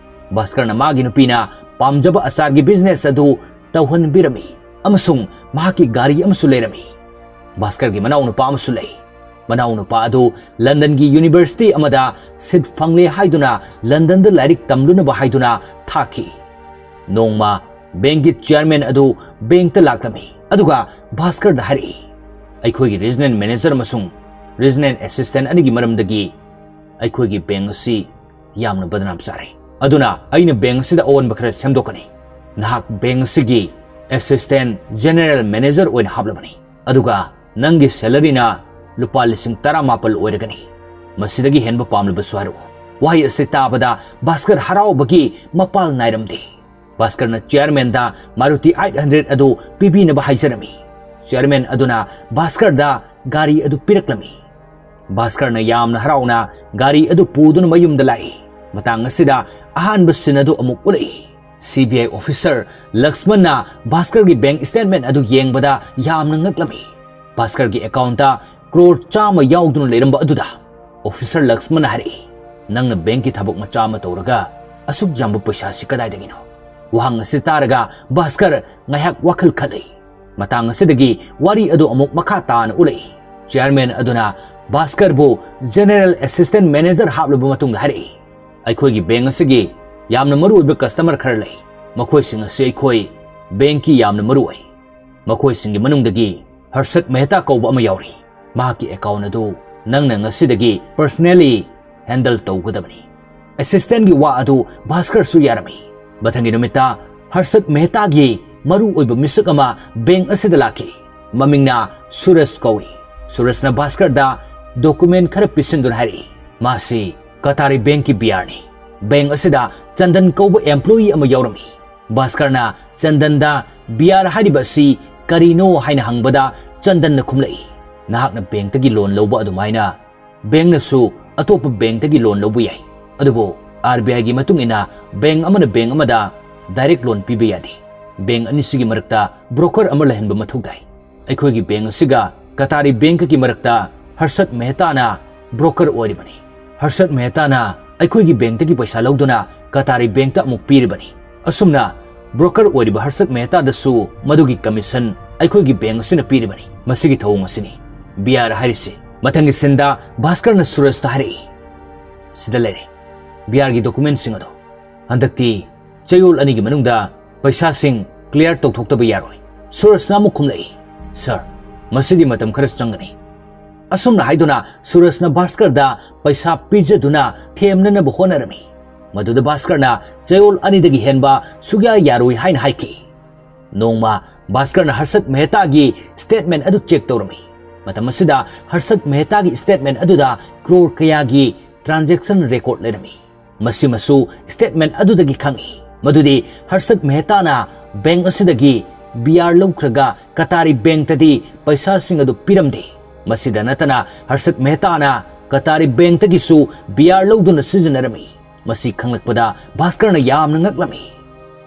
ꯚꯥꯁꯀꯔꯅ ꯃꯥꯒꯤ ꯅꯨꯄꯤꯅ ꯄꯥꯝꯖꯕ ꯑꯆꯥꯔꯒꯤ ꯕꯤꯖꯤꯅꯦꯁ ꯑꯗꯨ ꯇꯧꯍꯟꯕꯤꯔꯝꯃꯤ ꯑꯃꯁꯨꯡ ꯃꯍꯥꯛꯀꯤ ꯒꯥꯔꯤ ꯑꯃꯁꯨ ꯂꯩꯔꯝꯃꯤ꯫ ꯚꯥꯁꯀꯔꯒꯤ ꯃꯅꯥꯎꯅꯨꯄꯥ ꯑꯃꯁꯨ ꯂꯩ꯫ ꯃꯅꯥꯎꯅꯨꯄꯥ ꯑꯗꯨ ꯂꯟꯗꯟꯒꯤ ꯌꯨꯅꯤꯚꯔꯁꯤꯇꯤ ꯑꯃꯗ ꯁꯤꯠ ꯐꯪꯂꯦ ꯍꯥꯏꯗꯨꯅ ꯂꯟꯗꯟꯗ ꯂꯥꯏꯔꯤꯛ ꯇꯝꯂꯨꯅꯕ ꯍꯥꯏꯗꯨꯅ ꯊꯥꯈꯤ꯫ ꯅꯣꯡꯃ ꯕꯦꯡꯒꯤ ꯆꯤꯌꯔꯃꯦꯟ ꯑꯗꯨ ꯕꯦꯡꯇ ꯂꯥꯛꯂꯝꯃꯤ, ꯑꯗꯨꯒ ꯚꯥꯁꯀꯔꯗ ꯍꯥꯏꯔꯛꯏ, "ꯑꯩꯈꯣꯏꯒꯤ ꯔꯤꯖꯅꯦꯜ ꯃꯦꯅꯦꯖꯔ ꯑꯃꯁꯨꯡ ꯔꯤꯖꯅꯦꯜ ꯑꯦꯁꯤꯁꯇꯦꯟ ꯑꯅꯤꯒꯤ ꯃꯔꯝꯗꯒꯤ ꯑꯩꯈꯣꯏꯒꯤ ꯕꯦꯡ ꯑꯁꯤ ꯌꯥꯝꯅ ꯕꯗꯅꯥꯝ ꯆꯥꯔꯦ꯫ ꯑꯗꯨꯅ ꯑꯩꯅ ꯕꯦꯡ ꯑꯁꯤꯗ ꯑꯑꯣꯟꯕ ꯈꯔ ꯁꯦꯝꯗꯣꯛꯀꯅꯤ꯫ ꯅꯍꯥꯛ ꯕꯦꯡ ꯑꯁꯤꯒꯤ ꯑꯦꯁꯤꯁꯇꯦꯟ ꯖꯦꯅꯔꯦꯜ ꯃꯦꯅꯦꯖꯔ ꯑꯣꯏꯅ ꯍꯥꯞꯂꯕꯅꯤ꯫ ꯑꯗꯨꯒ ꯅꯪꯒꯤ ꯁꯦꯂꯔꯤꯅ ꯂꯨꯄꯥ ꯂꯤꯁꯤꯡ ꯇꯔꯥꯃꯥꯄꯜ ꯑꯣꯏꯔꯒꯅꯤ꯫ ꯃꯁꯤꯗꯒꯤ ꯍꯦꯟꯕ ꯄꯥꯝꯂꯕꯁꯨ ꯍꯥꯏꯔꯛꯎ꯫" ꯋꯥꯍꯩ ꯑꯁꯤ ꯇꯥꯕꯗ ꯚꯥꯁꯀꯔ ꯍꯔꯥꯎꯕꯒꯤ ꯃꯄꯥꯜ ꯅꯥꯏꯔꯝꯗꯦ꯫ ꯚꯥꯁꯀꯔꯅ ꯆꯤꯌꯔꯃꯦꯟꯗ ꯃꯥꯔꯨꯇꯤ ꯑꯩꯠ ꯍꯟꯗ꯭ꯔꯦꯗ ꯑꯗꯨ ꯄꯤꯕꯤꯅꯕ ꯍꯥꯏꯖꯔꯝꯃꯤ꯫ ꯆꯤꯌꯔꯃꯦꯟ ꯑꯗꯨꯅ ꯚꯥꯁꯀꯔꯗ ꯒꯥꯔꯤ ꯑꯗꯨ ꯄꯤꯔꯛꯂꯝꯃꯤ꯫ ꯚꯥꯁꯀꯔꯅ ꯌꯥꯝꯅ ꯍꯔꯥꯎꯅ ꯒꯥꯔꯤ ꯑꯗꯨ ꯄꯨꯗꯨꯅ ꯃꯌꯨꯝꯗ ꯂꯥꯛꯏ꯫ ꯃꯇꯥꯡ ꯑꯁꯤꯗ ꯑꯍꯥꯟꯕ ꯁꯤꯟ ꯑꯗꯨ ꯑꯃꯨꯛ ꯎꯠꯂꯛꯏ꯫ ꯁꯤ ꯕꯤ ꯑꯥꯏ ꯑꯣꯐꯤꯁꯔ ꯂꯛꯁꯃꯟꯅ ꯚꯥꯁꯀꯔꯒꯤ ꯕꯦꯡ ꯁ꯭ꯇꯦꯠꯃꯦꯟ ꯑꯗꯨ ꯌꯦꯡꯕꯗ ꯌꯥꯝꯅ ꯉꯛꯂꯝꯃꯤ꯫ ꯚꯥꯁꯀꯔꯒꯤ ꯑꯦꯀꯥꯎꯟꯇ ꯀ꯭ꯔꯣꯔ ꯆꯥꯝꯃ ꯌꯥꯎꯗꯨꯅ ꯂꯩꯔꯝꯕ ꯑꯗꯨꯗ ꯑꯣꯐꯤꯁꯔ ꯂꯛꯁꯃꯟꯅ ꯍꯥꯏꯔꯛꯏ, "ꯅꯪꯅ ꯕꯦꯡꯀꯤ ꯊꯕꯛ ꯃꯆꯥ ꯑꯃ ꯇꯧꯔꯒ ꯑꯁꯨꯛ ꯌꯥꯝꯕ ꯄꯩꯁꯥꯁꯤ ꯀꯗꯥꯏꯗꯒꯤꯅꯣ?" ꯋꯥꯍꯪ ꯑꯁꯤ ꯇꯥꯔꯒ ꯚꯥꯁꯀꯔ ꯉꯥꯏꯍꯥꯛ ꯋꯥꯈꯜ ꯈꯜꯂꯤ꯫ ꯃꯇꯥꯡ ꯑꯁꯤꯗꯒꯤ ꯋꯥꯔꯤ ꯑꯗꯨ ꯑꯃꯨꯛ ꯃꯈꯥ ꯇꯥꯅ ꯎꯠꯂꯛꯏ꯫ ꯆꯤꯌꯔꯃꯦꯟ ꯑꯗꯨꯅ ꯚꯥꯁꯀꯔꯕꯨ ꯖꯦꯅꯔꯦꯜ ꯑꯦꯁꯤꯁꯇꯦꯟ ꯃꯦꯅꯦꯖꯔ ꯍꯥꯞꯂꯕ ꯃꯇꯨꯡꯗ ꯍꯥꯏꯔꯛꯏ, "ꯑꯩꯈꯣꯏꯒꯤ ꯕꯦꯡ ꯑꯁꯤꯒꯤ ꯌꯥꯝꯅ ꯃꯔꯨꯑꯣꯏꯕ ꯀꯁꯇꯃꯔ ꯈꯔ ꯂꯩ꯫ ꯃꯈꯣꯏꯁꯤꯡ ꯑꯁꯤ ꯑꯩꯈꯣꯏ ꯕꯦꯡꯀꯤ ꯌꯥꯝꯅ ꯃꯔꯨ ꯑꯣꯏ꯫ ꯃꯈꯣꯏꯁꯤꯡꯒꯤ ꯃꯅꯨꯡꯗꯒꯤ ꯍꯔꯁꯠ ꯃꯦꯍꯇꯥ ꯀꯧꯕ ꯑꯃ ꯌꯥꯎꯔꯤ꯫ ꯃꯍꯥꯛꯀꯤ ꯑꯦꯀꯥꯎꯟ ꯑꯗꯨ ꯅꯪꯅ ꯉꯁꯤꯗꯒꯤ personally handle ꯇꯧꯒꯗꯕꯅꯤ꯫ ꯑꯦꯁꯤꯁꯇꯦꯟꯒꯤ ꯋꯥ ꯑꯗꯨ ꯚꯥꯁꯀꯔꯁꯨ ꯌꯥꯔꯝꯃꯤ꯫ ꯃꯊꯪꯒꯤ ꯅꯨꯃꯤꯠꯇ ꯍꯔꯁꯠ ꯃꯦꯍꯇꯥꯒꯤ ꯃꯔꯨ ꯑꯣꯏꯕ ꯃꯤꯁꯛ ꯑꯃ ꯕꯦꯡ ꯑꯁꯤꯗ ꯂꯥꯛꯈꯤ꯫ ꯃꯃꯤꯡꯅ ꯁꯨꯔꯖ ꯀꯧꯏ꯫ ꯁꯨꯔꯖꯅ ꯚꯥꯁꯀꯔꯗ ꯗꯣꯀꯨꯃꯦꯟ ꯈꯔ ꯄꯤꯁꯤꯟꯗꯨꯅ ꯍꯥꯏꯔꯛꯏ, ꯃꯥꯁꯤ ꯀꯇꯥꯔꯤ ꯕꯦꯡꯀꯤ ꯕꯤꯌꯥꯔꯅꯤ꯫ ꯕꯦꯡ ꯑꯁꯤꯗ ꯆꯟꯗꯟ ꯀꯧꯕ ꯑꯦꯝꯄ꯭ꯂꯣꯌꯤ ꯑꯃ ꯌꯥꯎꯔꯝꯃꯤ꯫ ꯚꯥꯁꯀꯔꯅ ꯆꯟꯗꯟꯗ ꯕꯤꯌꯥꯔ ꯍꯥꯏꯔꯤꯕ ꯑꯁꯤ ꯀꯔꯤꯅꯣ ꯍꯥꯏꯅ ꯍꯪꯕꯗ ꯆꯟꯗꯟꯅ ꯈꯨꯝꯂꯛꯏ, ꯅꯍꯥꯛꯅ ꯕꯦꯡꯛꯇꯒꯤ ꯂꯣꯟ ꯂꯧꯕ ꯑꯗꯨꯃꯥꯏꯅ ꯕꯦꯡꯛꯅꯁꯨ ꯑꯇꯣꯞꯄ ꯕꯦꯡꯛꯇꯒꯤ ꯂꯣꯟ ꯂꯧꯕ ꯌꯥꯏ꯫ ꯑꯗꯨꯕꯨ RBIꯒꯤ ꯃꯇꯨꯡ ꯏꯟꯅ ꯕꯦꯡꯛ ꯑꯃꯅ ꯕꯦꯡꯛ ꯑꯃꯗ ꯗꯥꯏꯔꯦꯛ ꯂꯣꯟ ꯄꯤꯕ ꯌꯥꯗꯦ꯫ ꯕꯦꯡꯛ ꯑꯅꯤꯁꯤꯒꯤ ꯃꯔꯛꯇ ꯕ꯭ꯔꯣꯀꯔ ꯑꯃ ꯂꯩꯍꯟꯕ ꯃꯊꯧ ꯇꯥꯏ꯫ ꯑꯩꯈꯣꯏꯒꯤ ꯕꯦꯡꯛ ꯑꯁꯤꯒ ꯀꯇꯥꯔꯤ ꯕꯦꯡꯛꯀꯤ ꯃꯔꯛꯇ ꯍꯔꯁꯠ ꯃꯦꯍꯇꯥꯅ ꯕ꯭ꯔꯣꯀꯔ ꯑꯣꯏꯔꯤꯕꯅꯤ꯫ ꯍꯔꯁꯠ ꯃꯦꯍꯇꯥꯅ ꯑꯩꯈꯣꯏꯒꯤ ꯕꯦꯡꯛꯇꯒꯤ ꯄꯩꯁꯥ ꯂꯧꯗꯨꯅ ꯀꯇꯥꯔꯤ ꯕꯦꯡꯛꯇ ꯑꯃꯨꯛ ꯄꯤꯔꯤꯕꯅꯤ꯫ ꯑꯁꯨꯝꯅ ꯕ꯭ꯔꯣꯀꯔ ꯑꯣꯏꯔꯤꯕ ꯍꯔꯁꯠ ꯃꯦꯍꯇꯥꯗꯁꯨ ꯃꯗꯨꯒꯤ ꯀꯃꯤꯁꯟ ꯑꯩꯈꯣꯏꯒꯤ ꯕꯦꯡꯛ ꯑꯁꯤꯅ ꯄꯤꯔꯤꯕꯅꯤ꯫ ꯃꯁꯤꯒꯤ ꯊꯧꯑꯣꯡ ꯑꯁꯤꯅꯤ ꯕꯤꯌꯥꯔ ꯍꯥꯏꯔꯤꯁꯤ꯫ ꯃꯊꯪꯒꯤ ꯁꯤꯟꯗ ꯚꯥꯁꯀꯔꯅ ꯁꯨꯔꯖꯇ ꯍꯥꯏꯔꯛꯏ, ꯁꯤꯗ ꯂꯩꯔꯦ ꯕꯤꯌꯥꯔꯒꯤ ꯗꯣꯀꯨꯃꯦꯟꯁꯤꯡ ꯑꯗꯣ꯫ ꯍꯟꯗꯛꯇꯤ ꯆꯌꯣꯜ ꯑꯅꯤꯒꯤ ꯃꯅꯨꯡꯗ ꯄꯩꯁꯥꯁꯤꯡ ꯀ꯭ꯂꯤꯌꯥꯔ ꯇꯧꯊꯣꯛꯇꯕ ꯌꯥꯔꯣꯏ꯫ ꯁꯨꯔꯖꯅ ꯑꯃꯨꯛ ꯈꯨꯝꯂꯛꯏ, ꯁꯔ, ꯃꯁꯤꯗꯤ ꯃꯇꯝ ꯈꯔ ꯆꯪꯒꯅꯤ꯫ ꯑꯁꯨꯝꯅ ꯍꯥꯏꯗꯨꯅ ꯁꯨꯔꯖꯅ ꯚꯥꯁꯀꯔꯗ ꯄꯩꯁꯥ ꯄꯤꯖꯗꯨꯅ ꯊꯦꯝꯅꯅꯕ ꯍꯣꯠꯅꯔꯝꯃꯤ꯫ ꯃꯗꯨꯗ ꯚꯥꯁꯀꯔꯅ ꯆꯌꯣꯜ ꯑꯅꯤꯗꯒꯤ ꯍꯦꯟꯕ ꯁꯨꯛꯌꯥ ꯌꯥꯔꯣꯏ ꯍꯥꯏꯅ ꯍꯥꯏꯈꯤ꯫ ꯅꯣꯡꯃ ꯚꯥꯁꯀꯔꯅ ꯍꯔꯁꯠ ꯃꯦꯍꯇꯥꯒꯤ ꯁ꯭ꯇꯦꯠꯃꯦꯟ ꯑꯗꯨ ꯆꯦꯛ ꯇꯧꯔꯝꯃꯤ꯫ ꯃꯇꯝ ꯑꯁꯤꯗ ꯍꯔꯁꯠ ꯃꯦꯍꯇꯥꯒꯤ ꯁ꯭ꯇꯦꯠꯃꯦꯟ ꯑꯗꯨꯗ ꯀ꯭ꯔꯣꯔ ꯀꯌꯥꯒꯤ ꯇ꯭ꯔꯥꯟꯖꯦꯛꯁꯟ ꯔꯦꯀꯣꯔꯗ ꯂꯩꯔꯝꯃꯤ꯫ ꯃꯁꯤꯃꯁꯨ ꯁ꯭ꯇꯦꯠꯃꯦꯟ ꯑꯗꯨꯗꯒꯤ ꯈꯪꯏ ꯃꯗꯨꯗꯤ ꯍꯔꯁꯠ ꯃꯦꯍꯇꯥꯅ ꯕꯦꯡꯛ ꯑꯁꯤꯗꯒꯤ ꯕꯤꯌꯥꯔ ꯂꯧꯈ꯭ꯔꯒ ꯀꯇꯥꯔꯤ ꯕꯦꯡꯛꯇꯗꯤ ꯄꯩꯁꯥꯁꯤꯡ ꯑꯗꯨ ꯄꯤꯔꯝꯗꯦ꯫ ꯃꯁꯤꯗ ꯅꯠꯇꯅ ꯍꯔꯁꯠ ꯃꯦꯍꯇꯥꯅ ꯀꯇꯥꯔꯤ ꯕꯦꯡꯛꯇꯒꯤꯁꯨ ꯕꯤꯌꯥꯔ ꯂꯧꯗꯨꯅ ꯁꯤꯖꯤꯟꯅꯔꯝꯃꯤ꯫ ꯃꯁꯤ ꯈꯪꯂꯛꯄꯗ ꯚꯥꯁꯀꯔꯅ ꯌꯥꯝꯅ ꯉꯛꯂꯝꯃꯤ꯫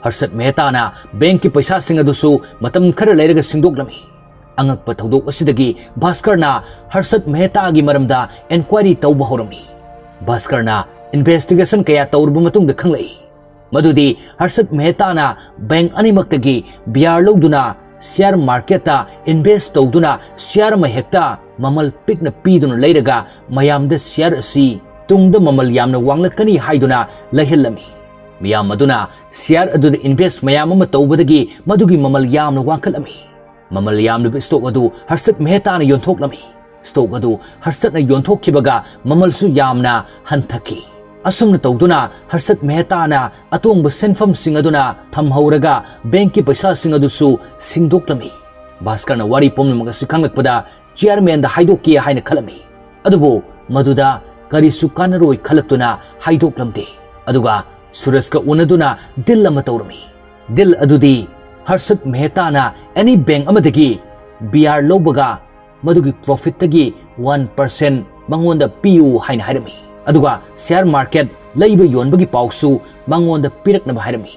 ꯍꯔꯁꯠ ꯃꯦꯍꯇꯥꯅ ꯕꯦꯡꯛꯀꯤ ꯄꯩꯁꯥꯁꯤꯡ ꯑꯗꯨꯁꯨ ꯃꯇꯝ ꯈꯔ ꯂꯩꯔꯒ ꯁꯤꯡꯗꯣꯛꯂꯝꯃꯤ꯫ ꯑꯉꯛꯄ ꯊꯧꯗꯣꯛ ꯑꯁꯤꯗꯒꯤ ꯚꯥꯁꯀꯔꯅ ꯍꯔꯁꯠ ꯃꯦꯍꯇꯥꯒꯤ ꯃꯔꯝꯗ ꯏꯟꯀ꯭ꯋꯥꯏꯔꯤ ꯇꯧꯕ ꯍꯧꯔꯝꯃꯤ꯫ ꯚꯥꯁꯀꯔꯅ ꯏꯟꯚꯦꯁꯇꯤꯒꯦꯁꯟ ꯀꯌꯥ ꯇꯧꯔꯕ ꯃꯇꯨꯡꯗ ꯈꯪꯂꯛꯏ ꯃꯗꯨꯗꯤ ꯍꯔꯁꯠ ꯃꯦꯍꯇꯥꯅ ꯕꯦꯡꯛ ꯑꯅꯤꯃꯛꯇꯒꯤ ꯕꯤꯌꯥꯔ ꯂꯧꯗꯨꯅ ꯁꯤꯌꯥꯔ ꯃꯥꯔꯀꯦꯠꯇ ꯏꯟꯚꯦꯁ ꯇꯧꯗꯨꯅ ꯁꯤꯌꯥꯔ ꯑꯃ ꯍꯦꯛꯇ ꯃꯃꯜ ꯄꯤꯛꯅ ꯄꯤꯗꯨꯅ ꯂꯩꯔꯒ ꯃꯌꯥꯝꯗ ꯁꯤꯌꯥꯔ ꯑꯁꯤ ꯇꯨꯡꯗ ꯃꯃꯜ ꯌꯥꯝꯅ ꯋꯥꯡꯂꯛꯀꯅꯤ ꯍꯥꯏꯗꯨꯅ ꯂꯩꯍꯜꯂꯝꯃꯤ꯫ ꯃꯤꯌꯥꯝ ꯑꯗꯨꯅ ꯁꯤꯌꯥꯔ ꯑꯗꯨꯗ ꯏꯟꯚꯦꯁ ꯃꯌꯥꯝ ꯑꯃ ꯇꯧꯕꯗꯒꯤ ꯃꯗꯨꯒꯤ ꯃꯃꯜ ꯌꯥꯝꯅ ꯋꯥꯡꯈꯠꯂꯝꯃꯤ꯫ ꯃꯃꯜ ꯌꯥꯝꯂꯤꯕ ꯁ꯭ꯇꯣꯛ ꯑꯗꯨ ꯍꯔꯁꯠ ꯃꯦꯍꯇꯥꯅ ꯌꯣꯟꯊꯣꯛꯂꯝꯃꯤ꯫ ꯁ꯭ꯇꯣꯛ ꯑꯗꯨ ꯍꯔꯁꯠꯅ ꯌꯣꯟꯊꯣꯛꯈꯤꯕꯒ ꯃꯃꯜꯁꯨ ꯌꯥꯝꯅ ꯍꯟꯊꯈꯤ꯫ ꯑꯁꯨꯝꯅ ꯇꯧꯗꯨꯅ ꯍꯔꯁꯠ ꯃꯦꯍꯇꯥꯅ ꯑꯇꯣꯡꯕ ꯁꯦꯟꯐꯝꯁꯤꯡ ꯑꯗꯨꯅ ꯊꯝꯍꯧꯔꯒ ꯕꯦꯡꯛꯀꯤ ꯄꯩꯁꯥꯁꯤꯡ ꯑꯗꯨꯁꯨ ꯁꯤꯡꯗꯣꯛꯂꯝꯃꯤ꯫ ꯚꯥꯁꯀꯔꯅ ꯋꯥꯔꯤ ꯄꯨꯝꯅꯃꯛ ꯑꯁꯤ ꯈꯪꯂꯛꯄꯗ ꯆꯤꯌꯔꯃꯦꯟꯗ ꯍꯥꯏꯗꯣꯛꯀꯦ ꯍꯥꯏꯅ ꯈꯜꯂꯝꯃꯤ꯫ ꯑꯗꯨꯕꯨ ꯃꯗꯨꯗ ꯀꯔꯤꯁꯨ ꯀꯥꯟꯅꯔꯣꯏ ꯈꯜꯂꯛꯇꯨꯅ ꯍꯥꯏꯗꯣꯛꯂꯝꯗꯦ꯫ ꯑꯗꯨꯒ ꯁꯨꯔꯖꯀ ꯎꯅꯗꯨꯅ ꯗꯤꯜ ꯑꯃ ꯇꯧꯔꯝꯃꯤ꯫ ꯗꯤꯜ ꯑꯗꯨꯗꯤ ꯍꯔꯁꯠ ꯃꯦꯍꯇꯥꯅ ꯑꯦꯅꯤ ꯕꯦꯡꯛ ꯑꯃꯗꯒꯤ ꯕꯤꯌꯥꯔ ꯂꯧꯕꯒ ꯃꯗꯨꯒꯤ ꯄ꯭ꯔꯣꯐꯤꯠꯇꯒꯤ ꯋꯥꯟ ꯄꯥꯔꯁꯦꯟ ꯃꯉꯣꯟꯗ ꯄꯤꯌꯨ ꯍꯥꯏꯅ ꯍꯥꯏꯔꯝꯃꯤ꯫ ꯑꯗꯨꯒ ꯁꯤꯌꯥꯔ ꯃꯥꯔꯀꯦꯠ ꯂꯩꯕ ꯌꯣꯟꯕꯒꯤ ꯄꯥꯎꯁꯨ ꯃꯉꯣꯟꯗ ꯄꯤꯔꯛꯅꯕ ꯍꯥꯏꯔꯝꯃꯤ꯫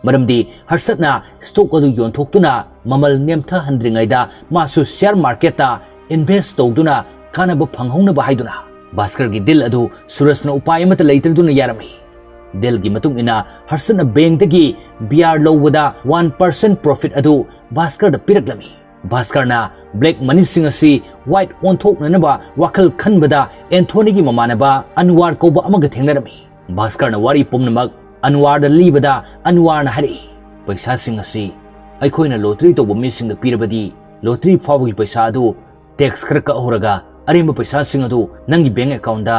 ꯃꯔꯝꯗꯤ ꯍꯔꯁꯠꯅ ꯁ꯭ꯇꯣꯛ ꯑꯗꯨ ꯌꯣꯟꯊꯣꯛꯇꯨꯅ ꯃꯃꯜ ꯅꯦꯝꯊꯍꯟꯗ꯭ꯔꯤꯉꯩꯗ ꯃꯥꯁꯨ ꯁꯤꯌꯥꯔ ꯃꯥꯔꯀꯦꯠꯇ ꯏꯟꯚꯦꯁ ꯇꯧꯗꯨꯅ ꯀꯥꯟꯅꯕ ꯐꯪꯍꯧꯅꯕ ꯍꯥꯏꯗꯨꯅ ꯚꯥꯁꯀꯔꯒꯤ ꯗꯤꯜ ꯑꯗꯨ ꯁꯨꯔꯖꯅ ꯎꯄꯥꯏ ꯑꯃꯠꯇ ꯂꯩꯇ꯭ꯔꯗꯨꯅ ꯌꯥꯔꯝꯃꯤ꯫ ꯗꯤꯜꯒꯤ ꯃꯇꯨꯡ ꯏꯟꯅ ꯍꯔꯁꯠꯅ ꯕꯦꯡꯛꯇꯒꯤ ꯕꯤꯌꯥꯔ ꯂꯧꯕꯗ ꯋꯥꯟ ꯄꯥꯔꯁꯦꯟ ꯄ꯭ꯔꯣꯐꯤꯠ ꯑꯗꯨ ꯚꯥꯁꯀꯔꯗ ꯄꯤꯔꯛꯂꯝꯃꯤ꯫ ꯚꯥꯁꯀꯔꯅ ꯕ꯭ꯂꯦꯛ ꯃꯅꯤꯁꯤꯡ ꯑꯁꯤ ꯋꯥꯏꯠ ꯑꯣꯟꯊꯣꯛꯅꯅꯕ ꯋꯥꯈꯜ ꯈꯟꯕꯗ ꯑꯦꯟꯊꯣꯅꯤꯒꯤ ꯃꯃꯥꯟꯅꯕ ꯑꯟꯋꯥꯔ ꯀꯧꯕ ꯑꯃꯒ ꯊꯦꯡꯅꯔꯝꯃꯤ꯫ ꯚꯥꯁꯀꯔꯅ ꯋꯥꯔꯤ ꯄꯨꯝꯅꯃꯛ ꯑꯟꯋꯥꯔꯗ ꯂꯤꯕꯗ ꯑꯟꯋꯥꯔꯅ ꯍꯥꯏꯔꯛꯏ, "ꯄꯩꯁꯥꯁꯤꯡ ꯑꯁꯤ ꯑꯩꯈꯣꯏꯅ ꯂꯣꯇꯔꯤ ꯇꯧꯕ ꯃꯤꯁꯤꯡꯗ ꯄꯤꯔꯕꯗꯤ ꯂꯣꯇꯔꯤ ꯐꯥꯎꯕꯒꯤ ꯄꯩꯁꯥ ꯑꯗꯨ ꯇꯦꯛꯁ ꯈꯔ ꯀꯛꯍꯧꯔꯒ ꯑꯔꯦꯝꯕ ꯄꯩꯁꯥꯁꯤꯡ ꯑꯗꯨ ꯅꯪꯒꯤ ꯕꯦꯡꯛ ꯑꯦꯀꯥꯎꯟꯗ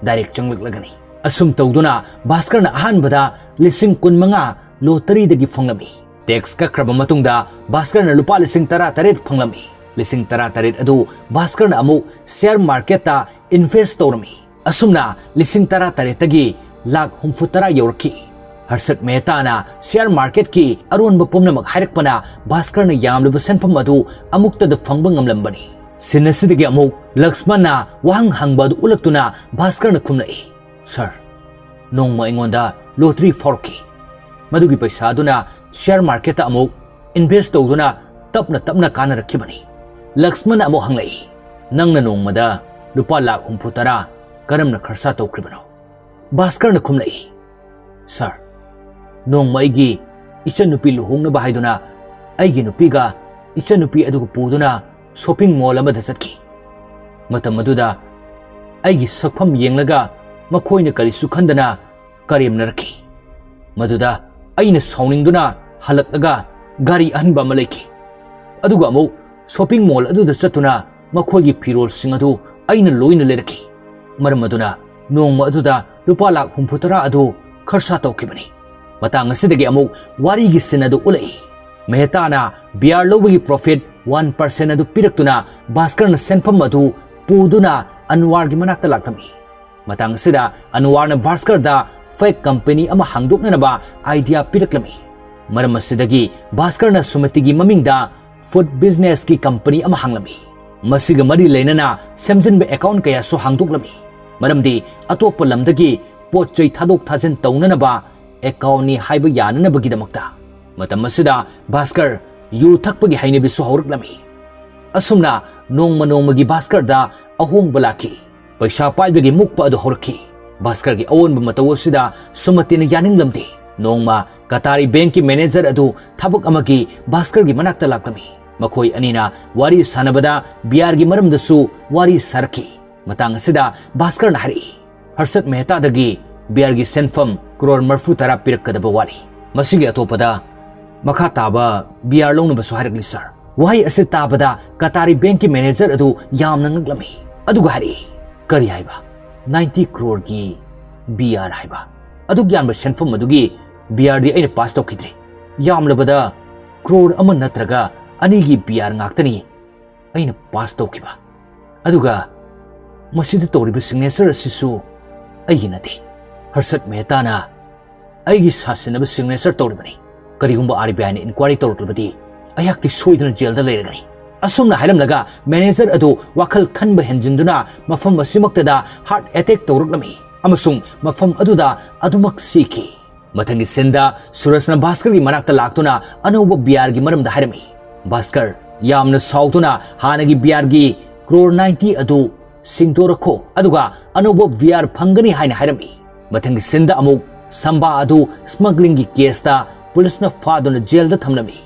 ꯗꯥꯏꯔꯦꯛ ꯆꯪꯂꯛꯂꯒꯅꯤ꯫" ꯑꯁꯨꯝ ꯇꯧꯗꯨꯅ ꯚꯥꯁꯀꯔꯅ ꯑꯍꯥꯟꯕꯗ ꯂꯤꯁꯤꯡ ꯀꯨꯟꯃꯉꯥ ꯂꯣꯇꯔꯤꯗꯒꯤ ꯐꯪꯂꯝꯃꯤ꯫ ꯇꯦꯛꯁ ꯀꯛꯈ꯭ꯔꯕ ꯃꯇꯨꯡꯗ ꯚꯥꯁꯀꯔꯅ ꯂꯨꯄꯥ ꯂꯤꯁꯤꯡ ꯇꯔꯥ ꯇꯔꯦꯠ ꯐꯪꯂꯝꯃꯤ꯫ ꯂꯤꯁꯤꯡ ꯇꯔꯥ ꯇꯔꯦꯠ ꯑꯗꯨ ꯚꯥꯁꯀꯔꯅ ꯑꯃꯨꯛ ꯁꯤꯌꯥꯔ ꯃꯥꯔꯀꯦꯠꯇ ꯏꯟꯚꯦꯁ ꯇꯧꯔꯝꯃꯤ꯫ ꯑꯁꯨꯝꯅ ꯂꯤꯁꯤꯡ ꯇꯔꯥ ꯇꯔꯦꯠꯇꯒꯤ ꯂꯥꯈ ꯍꯨꯝꯐꯨ ꯇꯔꯥ ꯌꯧꯔꯛꯈꯤ꯫ ꯍꯔꯁꯠ ꯃꯦꯍꯇꯥꯅ ꯁꯤꯌꯥꯔ ꯃꯥꯔꯀꯦꯠꯀꯤ ꯑꯔꯣꯟꯕ ꯄꯨꯝꯅꯃꯛ ꯍꯥꯏꯔꯛꯄꯅ ꯚꯥꯁꯀꯔꯅ ꯌꯥꯝꯂꯕ ꯁꯦꯟꯐꯝ ꯑꯗꯨ ꯑꯃꯨꯛꯇꯗ ꯐꯪꯕ ꯉꯝꯂꯝꯕꯅꯤ꯫ ꯁꯤꯟ ꯑꯁꯤꯗꯒꯤ ꯑꯃꯨꯛ ꯂꯛꯁꯃꯟꯅ ꯋꯥꯍꯪ ꯍꯪꯕ ꯑꯗꯨ ꯎꯠꯂꯛꯇꯨꯅ ꯚꯥꯁꯀꯔꯅ ꯈꯨꯝꯂꯛꯏ, "ꯁꯔ, ꯅꯣꯡꯃ ꯑꯩꯉꯣꯟꯗ ꯂꯣꯇꯔꯤ ꯐꯥꯎꯔꯛꯈꯤ꯫ ꯃꯗꯨꯒꯤ ꯄꯩꯁꯥ ꯑꯗꯨꯅ ꯁꯤꯌꯥꯔ ꯃꯥꯔꯀꯦꯠꯇ ꯑꯃꯨꯛ ꯏꯟꯚꯦꯁ ꯇꯧꯗꯨꯅ ꯇꯞꯅ ꯇꯞꯅ ꯀꯥꯟꯅꯔꯛꯈꯤꯕꯅꯤ꯫" ꯂꯛꯁꯃꯟꯅ ꯑꯃꯨꯛ ꯍꯪꯂꯛꯏ, "ꯅꯪꯅ ꯅꯣꯡꯃꯗ ꯂꯨꯄꯥ ꯂꯥꯈ ꯍꯨꯝꯐꯨ ꯇꯔꯥ ꯀꯔꯝꯅ ꯈꯔꯁꯥ ꯇꯧꯈ꯭ꯔꯤꯕꯅꯣ?" ꯚꯥꯁꯀꯔꯅ ꯈꯨꯝꯂꯛꯏ, "ꯁꯔ, ꯅꯣꯡꯃ ꯑꯩꯒꯤ ꯏꯆꯟꯅꯨꯄꯤ ꯂꯨꯍꯣꯡꯅꯕ ꯍꯥꯏꯗꯨꯅ ꯑꯩꯒꯤ ꯅꯨꯄꯤꯒ ꯏꯆꯟꯅꯨꯄꯤ ꯑꯗꯨꯒ ꯄꯨꯗꯨꯅ ꯁꯣꯄꯤꯡ ꯃꯣꯜ ꯑꯃꯗ ꯆꯠꯈꯤ꯫ ꯃꯇꯝ ꯑꯗꯨꯗ ꯑꯩꯒꯤ ꯁꯛꯐꯝ ꯌꯦꯡꯂꯒ ꯃꯈꯣꯏꯅ ꯀꯔꯤꯁꯨ ꯈꯟꯗꯅ ꯀꯔꯦꯝꯅꯔꯛꯈꯤ꯫ ꯃꯗꯨꯗ ꯑꯩꯅ ꯁꯥꯎꯅꯤꯡꯗꯨꯅ ꯍꯜꯂꯛꯂꯒ ꯒꯥꯔꯤ ꯑꯍꯟꯕ ꯑꯃ ꯂꯩꯈꯤ꯫ ꯑꯗꯨꯒ ꯑꯃꯨꯛ ꯁꯣꯄꯤꯡ ꯃꯣꯜ ꯑꯗꯨꯗ ꯆꯠꯇꯨꯅ ꯃꯈꯣꯏꯒꯤ ꯐꯤꯔꯣꯜꯁꯤꯡ ꯑꯗꯨ ꯑꯩꯅ ꯂꯣꯏꯅ ꯂꯩꯔꯛꯈꯤ꯫ ꯃꯔꯝ ꯑꯗꯨꯅ ꯅꯣꯡꯃ ꯑꯗꯨꯗ ꯂꯨꯄꯥ ꯂꯥꯈ ꯍꯨꯝꯐꯨ ꯇꯔꯥ ꯑꯗꯨ ꯈꯔꯁꯥ ꯇꯧꯈꯤꯕꯅꯤ꯫ ꯃꯇꯥꯡ ꯑꯁꯤꯗꯒꯤ ꯑꯃꯨꯛ ꯋꯥꯔꯤꯒꯤ ꯁꯤꯟ ꯑꯗꯨ ꯎꯠꯂꯛꯏ꯫ ꯃꯦꯍꯇꯥꯅ ꯕꯤꯌꯥꯔ ꯂꯧꯕꯒꯤ ꯄ꯭ꯔꯣꯐꯤꯠ ꯋꯥꯟ ꯄꯥꯔꯁꯦꯟ ꯑꯗꯨ ꯄꯤꯔꯛꯇꯨꯅ ꯚꯥꯁꯀꯔꯅ ꯁꯦꯟꯐꯝ ꯑꯗꯨ ꯄꯨꯗꯨꯅ ꯑꯟꯋꯥꯔꯒꯤ ꯃꯅꯥꯛꯇ ꯂꯥꯛꯂꯝꯃꯤ꯫ ꯃꯇꯥꯡ ꯑꯁꯤꯗ ꯑꯟꯋꯥꯔꯅ ꯚꯥꯁꯀꯔꯗ ꯐꯦꯛ ꯀꯝꯄꯅꯤ ꯑꯃ ꯍꯥꯡꯗꯣꯛꯅꯅꯕ ꯑꯥꯏꯗꯤꯌꯥ ꯄꯤꯔꯛꯂꯝꯃꯤ꯫ ꯃꯔꯝ ꯑꯁꯤꯗꯒꯤ ꯚꯥꯁꯀꯔꯅ ꯁꯨꯃꯇꯤꯒꯤ ꯃꯃꯤꯡꯗ ꯐꯨꯗ ꯕꯤꯖꯤꯅꯦꯁꯀꯤ ꯀꯝꯄꯅꯤ ꯑꯃ ꯍꯥꯡꯂꯝꯃꯤ꯫ ꯃꯁꯤꯒ ꯃꯔꯤ ꯂꯩꯅꯅ ꯁꯦꯝꯖꯤꯟꯕ ꯑꯦꯀꯥꯎꯟ ꯀꯌꯥꯁꯨ ꯍꯥꯡꯗꯣꯛꯂꯝꯃꯤ꯫ ꯃꯔꯝꯗꯤ ꯑꯇꯣꯞꯄ ꯂꯝꯗꯒꯤ ꯄꯣꯠ ꯆꯩ ꯊꯥꯗꯣꯛ ꯊꯥꯖꯤꯟ ꯇꯧꯅꯅꯕ ꯑꯦꯀꯥꯎꯟꯅꯤ ꯍꯥꯏꯕ ꯌꯥꯅꯅꯕꯒꯤꯗꯃꯛꯇ꯫ ꯃꯇꯝ ꯑꯁꯤꯗ ꯚꯥꯁꯀꯔ ꯌꯨ ꯊꯛꯄꯒꯤ ꯍꯩꯅꯕꯤꯁꯨ ꯍꯧꯔꯛꯂꯝꯃꯤ꯫ ꯑꯁꯨꯝꯅ ꯅꯣꯡꯃ ꯅꯣꯡꯃꯒꯤ ꯚꯥꯁꯀꯔꯗ ꯑꯍꯣꯡꯕ ꯂꯥꯛꯈꯤ꯫ ꯄꯩꯁꯥ ꯄꯥꯏꯕꯒꯤ ꯃꯨꯛꯄ ꯑꯗꯨ ꯍꯧꯔꯛꯈꯤ꯫ ꯚꯥꯁꯀꯔꯒꯤ ꯑꯑꯣꯟꯕ ꯃꯇꯧ ꯑꯁꯤꯗ ꯁꯨꯃꯇꯤꯅ ꯌꯥꯅꯤꯡꯂꯝꯗꯦ꯫ ꯅꯣꯡꯃ ꯀꯇꯥꯔꯤ ꯕꯦꯡꯛꯀꯤ ꯃꯦꯅꯦꯖꯔ ꯑꯗꯨ ꯊꯕꯛ ꯑꯃꯒꯤ ꯚꯥꯁꯀꯔꯒꯤ ꯃꯅꯥꯛꯇ ꯂꯥꯛꯂꯝꯃꯤ꯫ ꯃꯈꯣꯏ ꯑꯅꯤꯅ ꯋꯥꯔꯤ ꯁꯥꯟꯅꯕꯗ ꯕꯤꯌꯥꯔꯒꯤ ꯃꯔꯝꯗꯁꯨ ꯋꯥꯔꯤ ꯁꯥꯔꯛꯈꯤ꯫ ꯃꯇꯥꯡ ꯑꯁꯤꯗ ꯚꯥꯁꯀꯔꯅ ꯍꯥꯏꯔꯛꯏ, "ꯍꯔꯁꯠ ꯃꯦꯍꯇꯥꯗꯒꯤ ꯕꯤꯌꯥꯔꯒꯤ ꯁꯦꯟꯐꯝ ꯀ꯭ꯔꯣꯔ ꯃꯔꯤꯐꯨ ꯇꯔꯥ ꯄꯤꯔꯛꯀꯗꯕ ꯋꯥꯠꯂꯤ꯫ ꯃꯁꯤꯒꯤ ꯑꯇꯣꯞꯄꯗ ꯃꯈꯥ ꯇꯥꯕ ꯕꯤꯌꯥꯔ ꯂꯧꯅꯕꯁꯨ ꯍꯥꯏꯔꯛꯂꯤ, ꯁꯥꯔ"꯫ ꯋꯥꯍꯩ ꯑꯁꯤ ꯇꯥꯕꯗ ꯀꯇꯥꯔꯤ ꯕꯦꯡꯛꯀꯤ ꯃꯦꯅꯦꯖꯔ ꯑꯗꯨ ꯌꯥꯝꯅ ꯉꯛꯂꯝꯃꯤ꯫ ꯑꯗꯨꯒ ꯍꯥꯏꯔꯛꯏ, "ꯀꯔꯤ ꯍꯥꯏꯕ? ꯅꯥꯏꯟꯇꯤ ꯀ꯭ꯔꯣꯔꯒꯤ ꯕꯤꯌꯥꯔ ꯍꯥꯏꯕ? ꯑꯗꯨꯛ ꯌꯥꯝꯕ ꯁꯦꯟꯐꯝ ꯑꯗꯨꯒꯤ ꯕꯤꯌꯥꯔꯗꯤ ꯑꯩꯅ ꯄꯥꯁ ꯇꯧꯈꯤꯗ꯭ꯔꯤ꯫ ꯌꯥꯝꯂꯕꯗ ꯀ꯭ꯔꯣꯔ ꯑꯃ ꯅꯠꯇ꯭ꯔꯒ ꯑꯅꯤꯒꯤ ꯕꯤꯌꯥꯔ ꯉꯥꯛꯇꯅꯤ ꯑꯩꯅ ꯄꯥꯁ ꯇꯧꯈꯤꯕ꯫ ꯑꯗꯨꯒ ꯃꯁꯤꯗ ꯇꯧꯔꯤꯕ ꯁꯤꯒꯅꯦꯆꯔ ꯑꯁꯤꯁꯨ ꯑꯩꯒꯤ ꯅꯠꯇꯦ꯫ ꯍꯔꯁꯠ ꯃꯦꯍꯇꯥꯅ ꯑꯩꯒꯤ ꯁꯥꯁꯤꯟꯅꯕ ꯁꯤꯒꯅꯦꯆꯔ ꯇꯧꯔꯤꯕꯅꯤ꯫ ꯀꯔꯤꯒꯨꯝꯕ ꯑꯥꯔ ꯕꯤ ꯑꯥꯏꯅ ꯏꯟꯀ꯭ꯋꯥꯏꯔꯤ ꯇꯧꯔꯛꯂꯕꯗꯤ ꯑꯩꯍꯥꯛꯇꯤ ꯁꯣꯏꯗꯅ ꯖꯦꯜꯗ ꯂꯩꯔꯒꯅꯤ"꯫ ꯑꯁꯨꯝꯅ ꯍꯥꯏꯔꯝꯂꯒ ꯃꯦꯅꯦꯖꯔ ꯑꯗꯨ ꯋꯥꯈꯜ ꯈꯟꯕ ꯍꯦꯟꯖꯤꯟꯗꯨꯅ ꯃꯐꯝ ꯑꯁꯤꯃꯛꯇꯗ ꯍꯥꯔꯠ ꯑꯦꯇꯦꯛ ꯇꯧꯔꯛꯂꯝꯃꯤ ꯑꯃꯁꯨꯡ ꯃꯐꯝ ꯑꯗꯨꯗ ꯑꯗꯨꯃꯛ ꯁꯤꯈꯤ꯫ ꯃꯊꯪꯒꯤ ꯁꯤꯟꯗ ꯁꯨꯔꯖꯅ ꯚꯥꯁꯀꯔꯒꯤ ꯃꯅꯥꯛꯇ ꯂꯥꯛꯇꯨꯅ ꯑꯅꯧꯕ ꯕꯤꯌꯥꯔꯒꯤ ꯃꯔꯝꯗ ꯍꯥꯏꯔꯝꯃꯤ꯫ ꯚꯥꯁꯀꯔ ꯌꯥꯝꯅ ꯁꯥꯎꯗꯨꯅ ꯍꯥꯟꯅꯒꯤ ꯕꯤꯌꯥꯔꯒꯤ ꯀ꯭ꯔꯣꯔ ꯅꯥꯏꯟꯇꯤ ꯑꯗꯨ ꯁꯤꯡꯗꯣꯔꯛꯈꯣ, ꯑꯗꯨꯒ ꯑꯅꯧꯕ ꯕꯤꯌꯥꯔ ꯐꯪꯒꯅꯤ ꯍꯥꯏꯅ ꯍꯥꯏꯔꯝꯃꯤ꯫ ꯃꯊꯪꯒꯤ ꯁꯤꯟꯗ ꯑꯃꯨꯛ ꯁꯝꯕꯥ ꯑꯗꯨ ꯁ꯭ꯃꯒ꯭ꯂꯤꯡꯒꯤ ꯀꯦꯁꯇ ꯄꯨꯂꯤꯁꯅ ꯐꯥꯗꯨꯅ ꯖꯦꯜꯗ ꯊꯝꯂꯝꯃꯤ꯫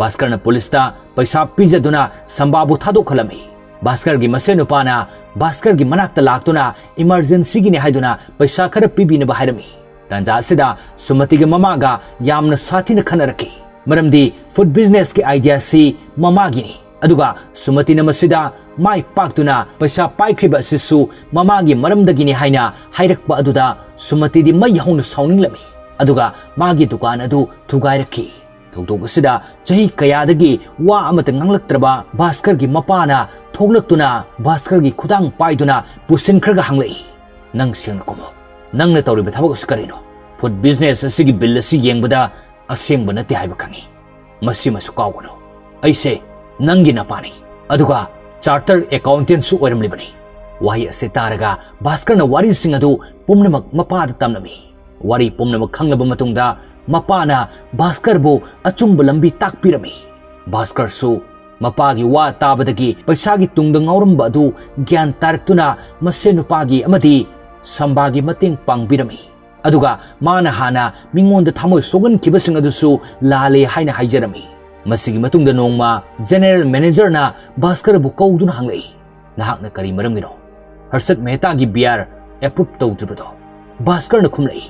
ꯚꯥꯁꯀꯔꯅ ꯄꯨꯂꯤꯁꯇ ꯄꯩꯁꯥ ꯄꯤꯖꯗꯨꯅ ꯁꯝꯕꯥꯕꯨ ꯊꯥꯗꯣꯛꯍꯜꯂꯝꯃꯤ꯫ ꯚꯥꯁꯀꯔꯒꯤ ꯃꯁꯦꯟ ꯅꯨꯄꯥꯅ ꯚꯥꯁꯀꯔꯒꯤ ꯃꯅꯥꯛꯇ ꯂꯥꯛꯇꯨꯅ ꯏꯃꯔꯖꯦꯟꯁꯤꯒꯤꯅꯤ ꯍꯥꯏꯗꯨꯅ ꯄꯩꯁꯥ ꯈꯔ ꯄꯤꯕꯤꯅꯕ ꯍꯥꯏꯔꯝꯃꯤ꯫ ꯇꯥꯟꯖꯥ ꯑꯁꯤꯗ ꯁꯨꯃꯇꯤꯒꯤ ꯃꯃꯥꯒ ꯌꯥꯝꯅ ꯁꯥꯊꯤꯅ ꯈꯟꯅꯔꯛꯈꯤ꯫ ꯃꯔꯝꯗꯤ ꯐꯨꯗ ꯕꯤꯖꯤꯅꯦꯁꯀꯤ ꯑꯥꯏꯗꯤꯌꯥꯁꯤ ꯃꯃꯥꯒꯤꯅꯤ꯫ ꯑꯗꯨꯒ ꯁꯨꯃꯇꯤꯅ ꯃꯁꯤꯗ ꯃꯥꯏ ꯄꯥꯛꯇꯨꯅ ꯄꯩꯁꯥ ꯄꯥꯏꯈ꯭ꯔꯤꯕ ꯑꯁꯤꯁꯨ ꯃꯃꯥꯒꯤ ꯃꯔꯝꯗꯒꯤꯅꯤ ꯍꯥꯏꯅ ꯍꯥꯏꯔꯛꯄ ꯑꯗꯨꯗ ꯁꯨꯃꯇꯤꯗꯤ ꯃꯩ ꯍꯧꯅ ꯁꯥꯎꯅꯤꯡꯂꯝꯃꯤ꯫ ꯑꯗꯨꯒ ꯃꯥꯒꯤ ꯗꯨꯀꯥꯟ ꯑꯗꯨ ꯊꯨꯒꯥꯏꯔꯛꯈꯤ꯫ ꯊꯧꯗꯣꯛ ꯑꯁꯤꯗ ꯆꯍꯤ ꯀꯌꯥꯗꯒꯤ ꯋꯥ ꯑꯃꯠꯇ ꯉꯥꯡꯂꯛꯇ꯭ꯔꯕ ꯚꯥꯁꯀꯔꯒꯤ ꯃꯄꯥꯅ ꯊꯣꯛꯂꯛꯇꯨꯅ ꯚꯥꯁꯀꯔꯒꯤ ꯈꯨꯗꯥꯡ ꯄꯥꯏꯗꯨꯅ ꯄꯨꯁꯤꯟꯈ꯭ꯔꯒ ꯍꯪꯂꯛꯏ, "ꯅꯪ ꯁꯦꯡꯅ ꯈꯨꯝꯃꯨ꯫ ꯅꯪꯅ ꯇꯧꯔꯤꯕ ꯊꯕꯛ ꯑꯁꯤ ꯀꯔꯤꯅꯣ? ꯐꯨꯗ ꯕꯤꯖꯤꯅꯦꯁ ꯑꯁꯤꯒꯤ ꯕꯤꯜ ꯑꯁꯤ ꯌꯦꯡꯕꯗ ꯑꯁꯦꯡꯕ ꯅꯠꯇꯦ ꯍꯥꯏꯕ ꯈꯪꯏ꯫ ꯃꯁꯤꯃꯁꯨ ꯀꯥꯎꯒꯅꯨ꯫ ꯑꯩꯁꯦ ꯅꯪꯒꯤ ꯅꯄꯥꯅꯤ꯫ ꯑꯗꯨꯒ ꯆꯥꯔꯇꯔ ꯑꯦꯀꯥꯎꯟꯇꯦꯟꯁꯨ ꯑꯣꯏꯔꯝꯂꯤꯕꯅꯤ꯫" ꯋꯥꯍꯩ ꯑꯁꯤ ꯇꯥꯔꯒ ꯚꯥꯁꯀꯔꯅ ꯋꯥꯔꯤꯁꯤꯡ ꯑꯗꯨ ꯄꯨꯝꯅꯃꯛ ꯃꯄꯥꯗ ꯇꯝꯂꯝꯃꯤ꯫ ꯋꯥꯔꯤ ꯄꯨꯝꯅꯃꯛ ꯈꯪꯂꯕ ꯃꯇꯨꯡꯗ ꯃꯄꯥꯅ ꯚꯥꯁꯀꯔꯕꯨ ꯑꯆꯨꯝꯕ ꯂꯝꯕꯤ ꯇꯥꯛꯄꯤꯔꯝꯃꯤ꯫ ꯚꯥꯁꯀꯔꯁꯨ ꯃꯄꯥꯒꯤ ꯋꯥ ꯇꯥꯕꯗꯒꯤ ꯄꯩꯁꯥꯒꯤ ꯇꯨꯡꯗ ꯉꯥꯎꯔꯝꯕ ꯑꯗꯨ ꯒ꯭ꯌꯥꯟ ꯇꯥꯔꯛꯇꯨꯅ ꯃꯁꯦꯟ ꯅꯨꯄꯥꯒꯤ ꯑꯃꯗꯤ ꯁꯝꯕꯥꯒꯤ ꯃꯇꯦꯡ ꯄꯥꯡꯕꯤꯔꯝꯃꯤ꯫ ꯑꯗꯨꯒ ꯃꯥꯅ ꯍꯥꯟꯅ ꯃꯤꯉꯣꯟꯗ ꯊꯃꯣꯏ ꯁꯣꯛꯍꯟꯈꯤꯕꯁꯤꯡ ꯑꯗꯨꯁꯨ ꯂꯥꯜꯂꯦ ꯍꯥꯏꯅ ꯍꯥꯏꯖꯔꯝꯃꯤ꯫ ꯃꯁꯤꯒꯤ ꯃꯇꯨꯡꯗ ꯅꯣꯡꯃ ꯖꯦꯅꯦꯔꯦꯜ ꯃꯦꯅꯦꯖꯔꯅ ꯚꯥꯁꯀꯔꯕꯨ ꯀꯧꯗꯨꯅ ꯍꯪꯂꯛꯏ, "ꯅꯍꯥꯛꯅ ꯀꯔꯤ ꯃꯔꯝꯒꯤꯅꯣ ꯍꯔꯁꯠ ꯃꯦꯍꯇꯥꯒꯤ ꯕꯤ ꯑꯥꯔ ꯑꯦꯄ꯭ꯔꯨꯞ ꯇꯧꯗ꯭ꯔꯤꯕꯗꯣ?" ꯚꯥꯁꯀꯔꯅ ꯈꯨꯝꯂꯛꯏ,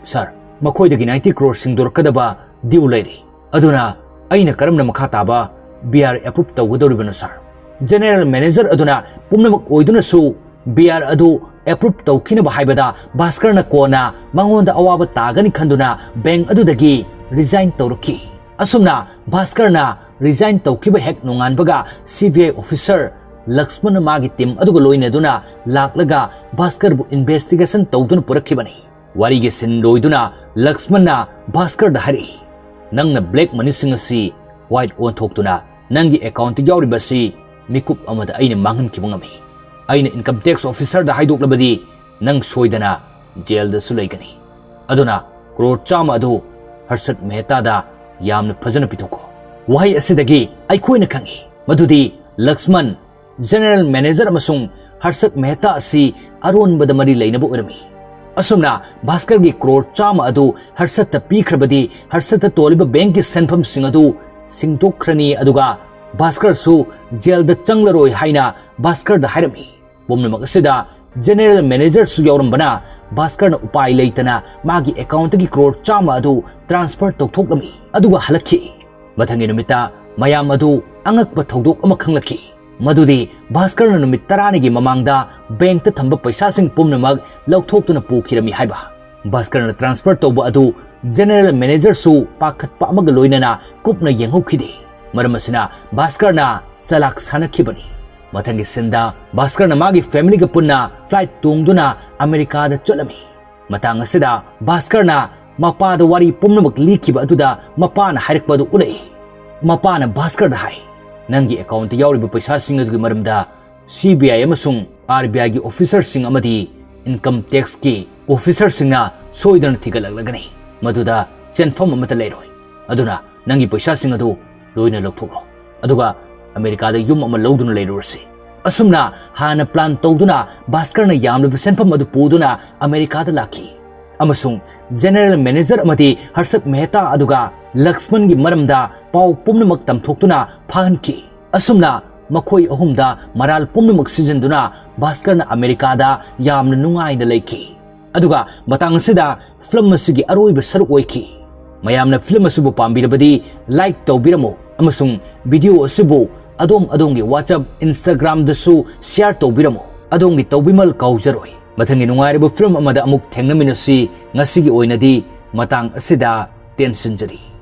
"ꯁꯥꯔ, ꯃꯈꯣꯏꯗꯒꯤ ꯅꯥꯏꯟꯇꯤ ꯀ꯭ꯔꯣꯔ ꯁꯤꯡꯗꯣꯔꯛꯀꯗꯕ ꯗ꯭ꯌꯨ ꯂꯩꯔꯤ꯫ ꯑꯗꯨꯅ ꯑꯩꯅ ꯀꯔꯝꯅ ꯃꯈꯥ ꯇꯥꯕ ꯕꯤ ꯑꯥꯔ ꯑꯦꯄ꯭ꯔꯨꯞ ꯇꯧꯒꯗꯧꯔꯤꯕꯅꯣ, ꯁꯥꯔ?" ꯖꯦꯅꯦꯔꯦꯜ ꯃꯦꯅꯦꯖꯔ ꯑꯗꯨꯅ ꯄꯨꯝꯅꯃꯛ ꯑꯣꯏꯗꯨꯅꯁꯨ ꯕꯤ ꯑꯥꯔ ꯑꯗꯨ ꯑꯦꯄ꯭ꯔꯨꯞ ꯇꯧꯈꯤꯅꯕ ꯍꯥꯏꯕꯗ ꯚꯥꯁꯀꯔꯅ ꯀꯣꯟꯅ ꯃꯉꯣꯟꯗ ꯑꯋꯥꯕ ꯇꯥꯒꯅꯤ ꯈꯟꯗꯨꯅ ꯕꯦꯡꯛ ꯑꯗꯨꯗꯒꯤ ꯔꯤꯖꯥꯏꯟ ꯇꯧꯔꯛꯈꯤ꯫ ꯑꯁꯨꯝꯅ ꯚꯥꯁꯀꯔꯅ ꯔꯤꯖꯥꯏꯟ ꯇꯧꯈꯤꯕ ꯍꯦꯛ ꯅꯣꯡꯉꯥꯟꯕꯒ ꯁꯤ ꯕꯤ ꯑꯥꯏ ꯑꯣꯐꯤꯁꯔ ꯂꯛꯁꯃꯟꯅ ꯃꯥꯒꯤ ꯇꯤꯝ ꯑꯗꯨꯒ ꯂꯣꯏꯅꯗꯨꯅ ꯂꯥꯛꯂꯒ ꯚꯥꯁꯀꯔꯕꯨ ꯏꯟꯚꯦꯁꯇꯤꯒꯦꯁꯟ ꯇꯧꯗꯨꯅ ꯄꯨꯔꯛꯈꯤꯕꯅꯤ꯫ ꯋꯥꯔꯤꯒꯤ ꯁꯤꯟ ꯂꯣꯏꯗꯨꯅ ꯂꯛꯁꯃꯟꯅ ꯚꯥꯁꯀꯔꯗ ꯍꯥꯏꯔꯛꯏ, "ꯅꯪꯅ ꯕ꯭ꯂꯦꯛ ꯃꯅꯤꯁꯤꯡ ꯑꯁꯤ ꯋꯥꯏꯠ ꯑꯣꯟꯊꯣꯛꯇꯨꯅ ꯅꯪꯒꯤ ꯑꯦꯀꯥꯎꯟꯇ ꯌꯥꯎꯔꯤꯕ ꯑꯁꯤ ꯃꯤꯀꯨꯞ ꯑꯃꯗ ꯑꯩꯅ ꯃꯥꯡꯍꯟꯈꯤꯕ ꯉꯝꯃꯤ꯫ ꯑꯩꯅ ꯏꯟꯀꯝ ꯇꯦꯛꯁ ꯑꯣꯐꯤꯁꯔꯗ ꯍꯥꯏꯗꯣꯛꯂꯕꯗꯤ ꯅꯪ ꯁꯣꯏꯗꯅ ꯖꯦꯜꯗꯁꯨ ꯂꯩꯒꯅꯤ꯫ ꯑꯗꯨꯅ ꯀ꯭ꯔꯣꯔ ꯆꯥꯝꯃ ꯑꯗꯨ ꯍꯔꯁꯠ ꯃꯦꯍꯇꯥꯗ ꯌꯥꯝꯅ ꯐꯖꯅ ꯄꯤꯊꯣꯛꯈꯣ꯫" ꯋꯥꯍꯩ ꯑꯁꯤꯗꯒꯤ ꯑꯩꯈꯣꯏꯅ ꯈꯪꯏ ꯃꯗꯨꯗꯤ ꯂꯛꯁꯃꯟ ꯖꯦꯅꯦꯔꯦꯜ ꯃꯦꯅꯦꯖꯔ ꯑꯃꯁꯨꯡ ꯍꯔꯁꯠ ꯃꯦꯍꯇꯥ ꯑꯁꯤ ꯑꯔꯣꯟꯕꯗ ꯃꯔꯤ ꯂꯩꯅꯕ ꯑꯣꯏꯔꯝꯃꯤ꯫ ꯑꯁꯨꯝꯅ ꯚꯥꯁꯀꯔꯒꯤ ꯀ꯭ꯔꯣꯔ ꯆꯥꯝꯃ ꯑꯗꯨ ꯍꯔꯁꯠꯇ ꯄꯤꯈ꯭ꯔꯕꯗꯤ ꯍꯔꯁꯠꯇ ꯇꯣꯜꯂꯤꯕ ꯕꯦꯡꯛꯀꯤ ꯁꯦꯟꯐꯝꯁꯤꯡ ꯑꯗꯨ ꯁꯤꯡꯗꯣꯛꯈ꯭ꯔꯅꯤ, ꯑꯗꯨꯒ ꯚꯥꯁꯀꯔꯁꯨ ꯖꯦꯜꯗ ꯆꯪꯂꯔꯣꯏ ꯍꯥꯏꯅ ꯚꯥꯁꯀꯔꯗ ꯍꯥꯏꯔꯝꯃꯤ꯫ ꯄꯨꯝꯅꯃꯛ ꯑꯁꯤꯗ ꯖꯦꯅꯦꯔꯦꯜ ꯃꯦꯅꯦꯖꯔꯁꯨ ꯌꯥꯎꯔꯝꯕꯅ ꯚꯥꯁꯀꯔꯅ ꯎꯄꯥꯏ ꯂꯩꯇꯅ ꯃꯥꯒꯤ ꯑꯦꯀꯥꯎꯟꯠꯇꯒꯤ ꯀ꯭ꯔꯣꯔ ꯆꯥꯝꯃ ꯑꯗꯨ ꯇ꯭ꯔꯥꯟꯁꯐꯔ ꯇꯧꯊꯣꯛꯂꯝꯃꯤ, ꯑꯗꯨꯒ ꯍꯜꯂꯛꯈꯤ꯫ ꯃꯊꯪꯒꯤ ꯅꯨꯃꯤꯠꯇ ꯃꯌꯥꯝ ꯑꯗꯨ ꯑꯉꯛꯄ ꯊꯧꯗꯣꯛ ꯑꯃ ꯈꯪꯂꯛꯈꯤ, ꯃꯗꯨꯗꯤ ꯚꯥꯁꯀꯔꯅ ꯅꯨꯃꯤꯠ ꯇꯔꯥꯅꯤꯒꯤ ꯃꯃꯥꯡꯗ ꯕꯦꯡꯛꯇ ꯊꯝꯕ ꯄꯩꯁꯥꯁꯤꯡ ꯄꯨꯝꯅꯃꯛ ꯂꯧꯊꯣꯛꯇꯨꯅ ꯄꯨꯈꯤꯔꯝꯃꯤ ꯍꯥꯏꯕ꯫ ꯚꯥꯁꯀꯔꯅ ꯇ꯭ꯔꯥꯟꯁꯐꯔ ꯇꯧꯕ ꯑꯗꯨ ꯖꯦꯅꯦꯔꯦꯜ ꯃꯦꯅꯦꯖꯔꯁꯨ ꯄꯥꯈꯠꯄ ꯑꯃꯒ ꯂꯣꯏꯅꯅ ꯀꯨꯞꯅ ꯌꯦꯡꯍꯧꯈꯤꯗꯦ꯫ ꯃꯔꯝ ꯑꯁꯤꯅ ꯚꯥꯁꯀꯔꯅ ꯆꯂꯥꯛ ꯁꯥꯟꯅꯈꯤꯕꯅꯤ꯫ ꯃꯊꯪꯒꯤ ꯁꯤꯟꯗ ꯚꯥꯁꯀꯔꯅ ꯃꯥꯒꯤ ꯐꯦꯃꯤꯂꯤꯒ ꯄꯨꯟꯅ ꯐ꯭ꯂꯥꯏꯠ ꯇꯣꯡꯗꯨꯅ ꯑꯃꯦꯔꯤꯀꯥꯗ ꯆꯠꯂꯝꯃꯤ꯫ ꯃꯇꯥꯡ ꯑꯁꯤꯗ ꯚꯥꯁꯀꯔꯅ ꯃꯄꯥꯗ ꯋꯥꯔꯤ ꯄꯨꯝꯅꯃꯛ ꯂꯤꯈꯤꯕ ꯑꯗꯨꯗ ꯃꯄꯥꯅ ꯍꯥꯏꯔꯛꯄ ꯑꯗꯨ ꯎꯠꯂꯛꯏ꯫ ꯃꯄꯥꯅ ꯚꯥꯁꯀꯔꯗ ꯍꯥꯏ, "ꯅꯪꯒꯤ ꯑꯦꯀꯥꯎꯟꯠꯇ ꯌꯥꯎꯔꯤꯕ ꯄꯩꯁꯥꯁꯤꯡ ꯑꯗꯨꯒꯤ ꯃꯔꯝꯗ ꯁꯤ ꯕꯤ ꯑꯥꯏ ꯑꯃꯁꯨꯡ ꯑꯥꯔ ꯕꯤ ꯑꯥꯏꯒꯤ ꯑꯣꯐꯤꯁꯔꯁꯤꯡ ꯑꯃꯗꯤ ꯏꯟꯀꯝ ꯇꯦꯛꯁꯀꯤ ꯑꯣꯐꯤꯁꯔꯁꯤꯡꯅ ꯁꯣꯏꯗꯅ ꯊꯤꯒꯠꯂꯛꯂꯒꯅꯤ꯫ ꯃꯗꯨꯗ ꯆꯦꯟꯐꯝ ꯑꯃꯠꯇ ꯂꯩꯔꯣꯏ꯫ ꯑꯗꯨꯅ ꯅꯪꯒꯤ ꯄꯩꯁꯥꯁꯤꯡ ꯑꯗꯨ ꯂꯣꯏꯅ ꯂꯧꯊꯣꯛꯂꯣ꯫ ꯑꯗꯨꯒ ꯑꯃꯦꯔꯤꯀꯥꯗ ꯌꯨꯝ ꯑꯃ ꯂꯧꯗꯨꯅ ꯂꯩꯔꯨꯔꯁꯤ꯫" ꯑꯁꯨꯝꯅ ꯍꯥꯟꯅ ꯄ꯭ꯂꯥꯟ ꯇꯧꯗꯨꯅ ꯚꯥꯁꯀꯔꯅ ꯌꯥꯝꯂꯕ ꯁꯦꯟꯐꯝ ꯑꯗꯨ ꯄꯨꯗꯨꯅ ꯑꯃꯦꯔꯤꯀꯥꯗ ꯂꯥꯛꯈꯤ ꯑꯃꯁꯨꯡ ꯖꯦꯅꯦꯔꯦꯜ ꯃꯦꯅꯦꯖꯔ ꯑꯃꯗꯤ ꯍꯔꯁꯛ ꯃꯦꯍꯇꯥ ꯑꯗꯨꯒ ꯂꯛꯁꯃꯟꯒꯤ ꯃꯔꯝꯗ ꯄꯥꯎ ꯄꯨꯝꯅꯃꯛ ꯇꯝꯊꯣꯛꯇꯨꯅ ꯐꯥꯍꯟꯈꯤ꯫ ꯑꯁꯨꯝꯅ ꯃꯈꯣꯏ ꯑꯍꯨꯝꯗ ꯃꯔꯥꯜ ꯄꯨꯝꯅꯃꯛ ꯁꯤꯖꯤꯟꯗꯨꯅ ꯚꯥꯁꯀꯔꯅ ꯑꯃꯦꯔꯤꯀꯥꯗ ꯌꯥꯝꯅ ꯅꯨꯡꯉꯥꯏꯅ ꯂꯩꯈꯤ꯫ ꯑꯗꯨꯒ ꯃꯇꯥꯡ ꯑꯁꯤꯗ ꯐꯤꯂꯝ ꯑꯁꯤꯒꯤ ꯑꯔꯣꯏꯕ ꯁꯔꯨꯛ ꯑꯣꯏꯈꯤ꯫ ꯃꯌꯥꯝꯅ ꯐꯤꯂꯝ ꯑꯁꯤꯕꯨ ꯄꯥꯝꯕꯤꯔꯕꯗꯤ ꯂꯥꯏꯛ ꯇꯧꯕꯤꯔꯝꯃꯨ ꯑꯃꯁꯨꯡ ꯚꯤꯗꯤꯑꯣ ꯑꯁꯤꯕꯨ ꯑꯗꯣꯝ ꯑꯗꯣꯝꯒꯤ WhatsApp, Instagram-ꯗꯁꯨ ꯁꯤꯌꯥꯔ ꯇꯧꯕꯤꯔꯝꯃꯨ꯫ ꯑꯗꯣꯝꯒꯤ ꯇꯧꯕꯤꯃꯜ ꯀꯥꯎꯖꯔꯣꯏ꯫ ꯃꯊꯪꯒꯤ ꯅꯨꯡꯉꯥꯏꯔꯕ ꯐꯤꯂꯝ ꯑꯃꯗ ꯑꯃꯨꯛ ꯊꯦꯡꯅꯃꯤꯟꯅꯁꯤ꯫ ꯉꯁꯤꯒꯤ ꯑꯣꯏꯅꯗꯤ ꯃꯇꯥꯡ ꯑꯁꯤꯗ ꯇꯦꯟꯁꯤꯟꯖꯔꯤ꯫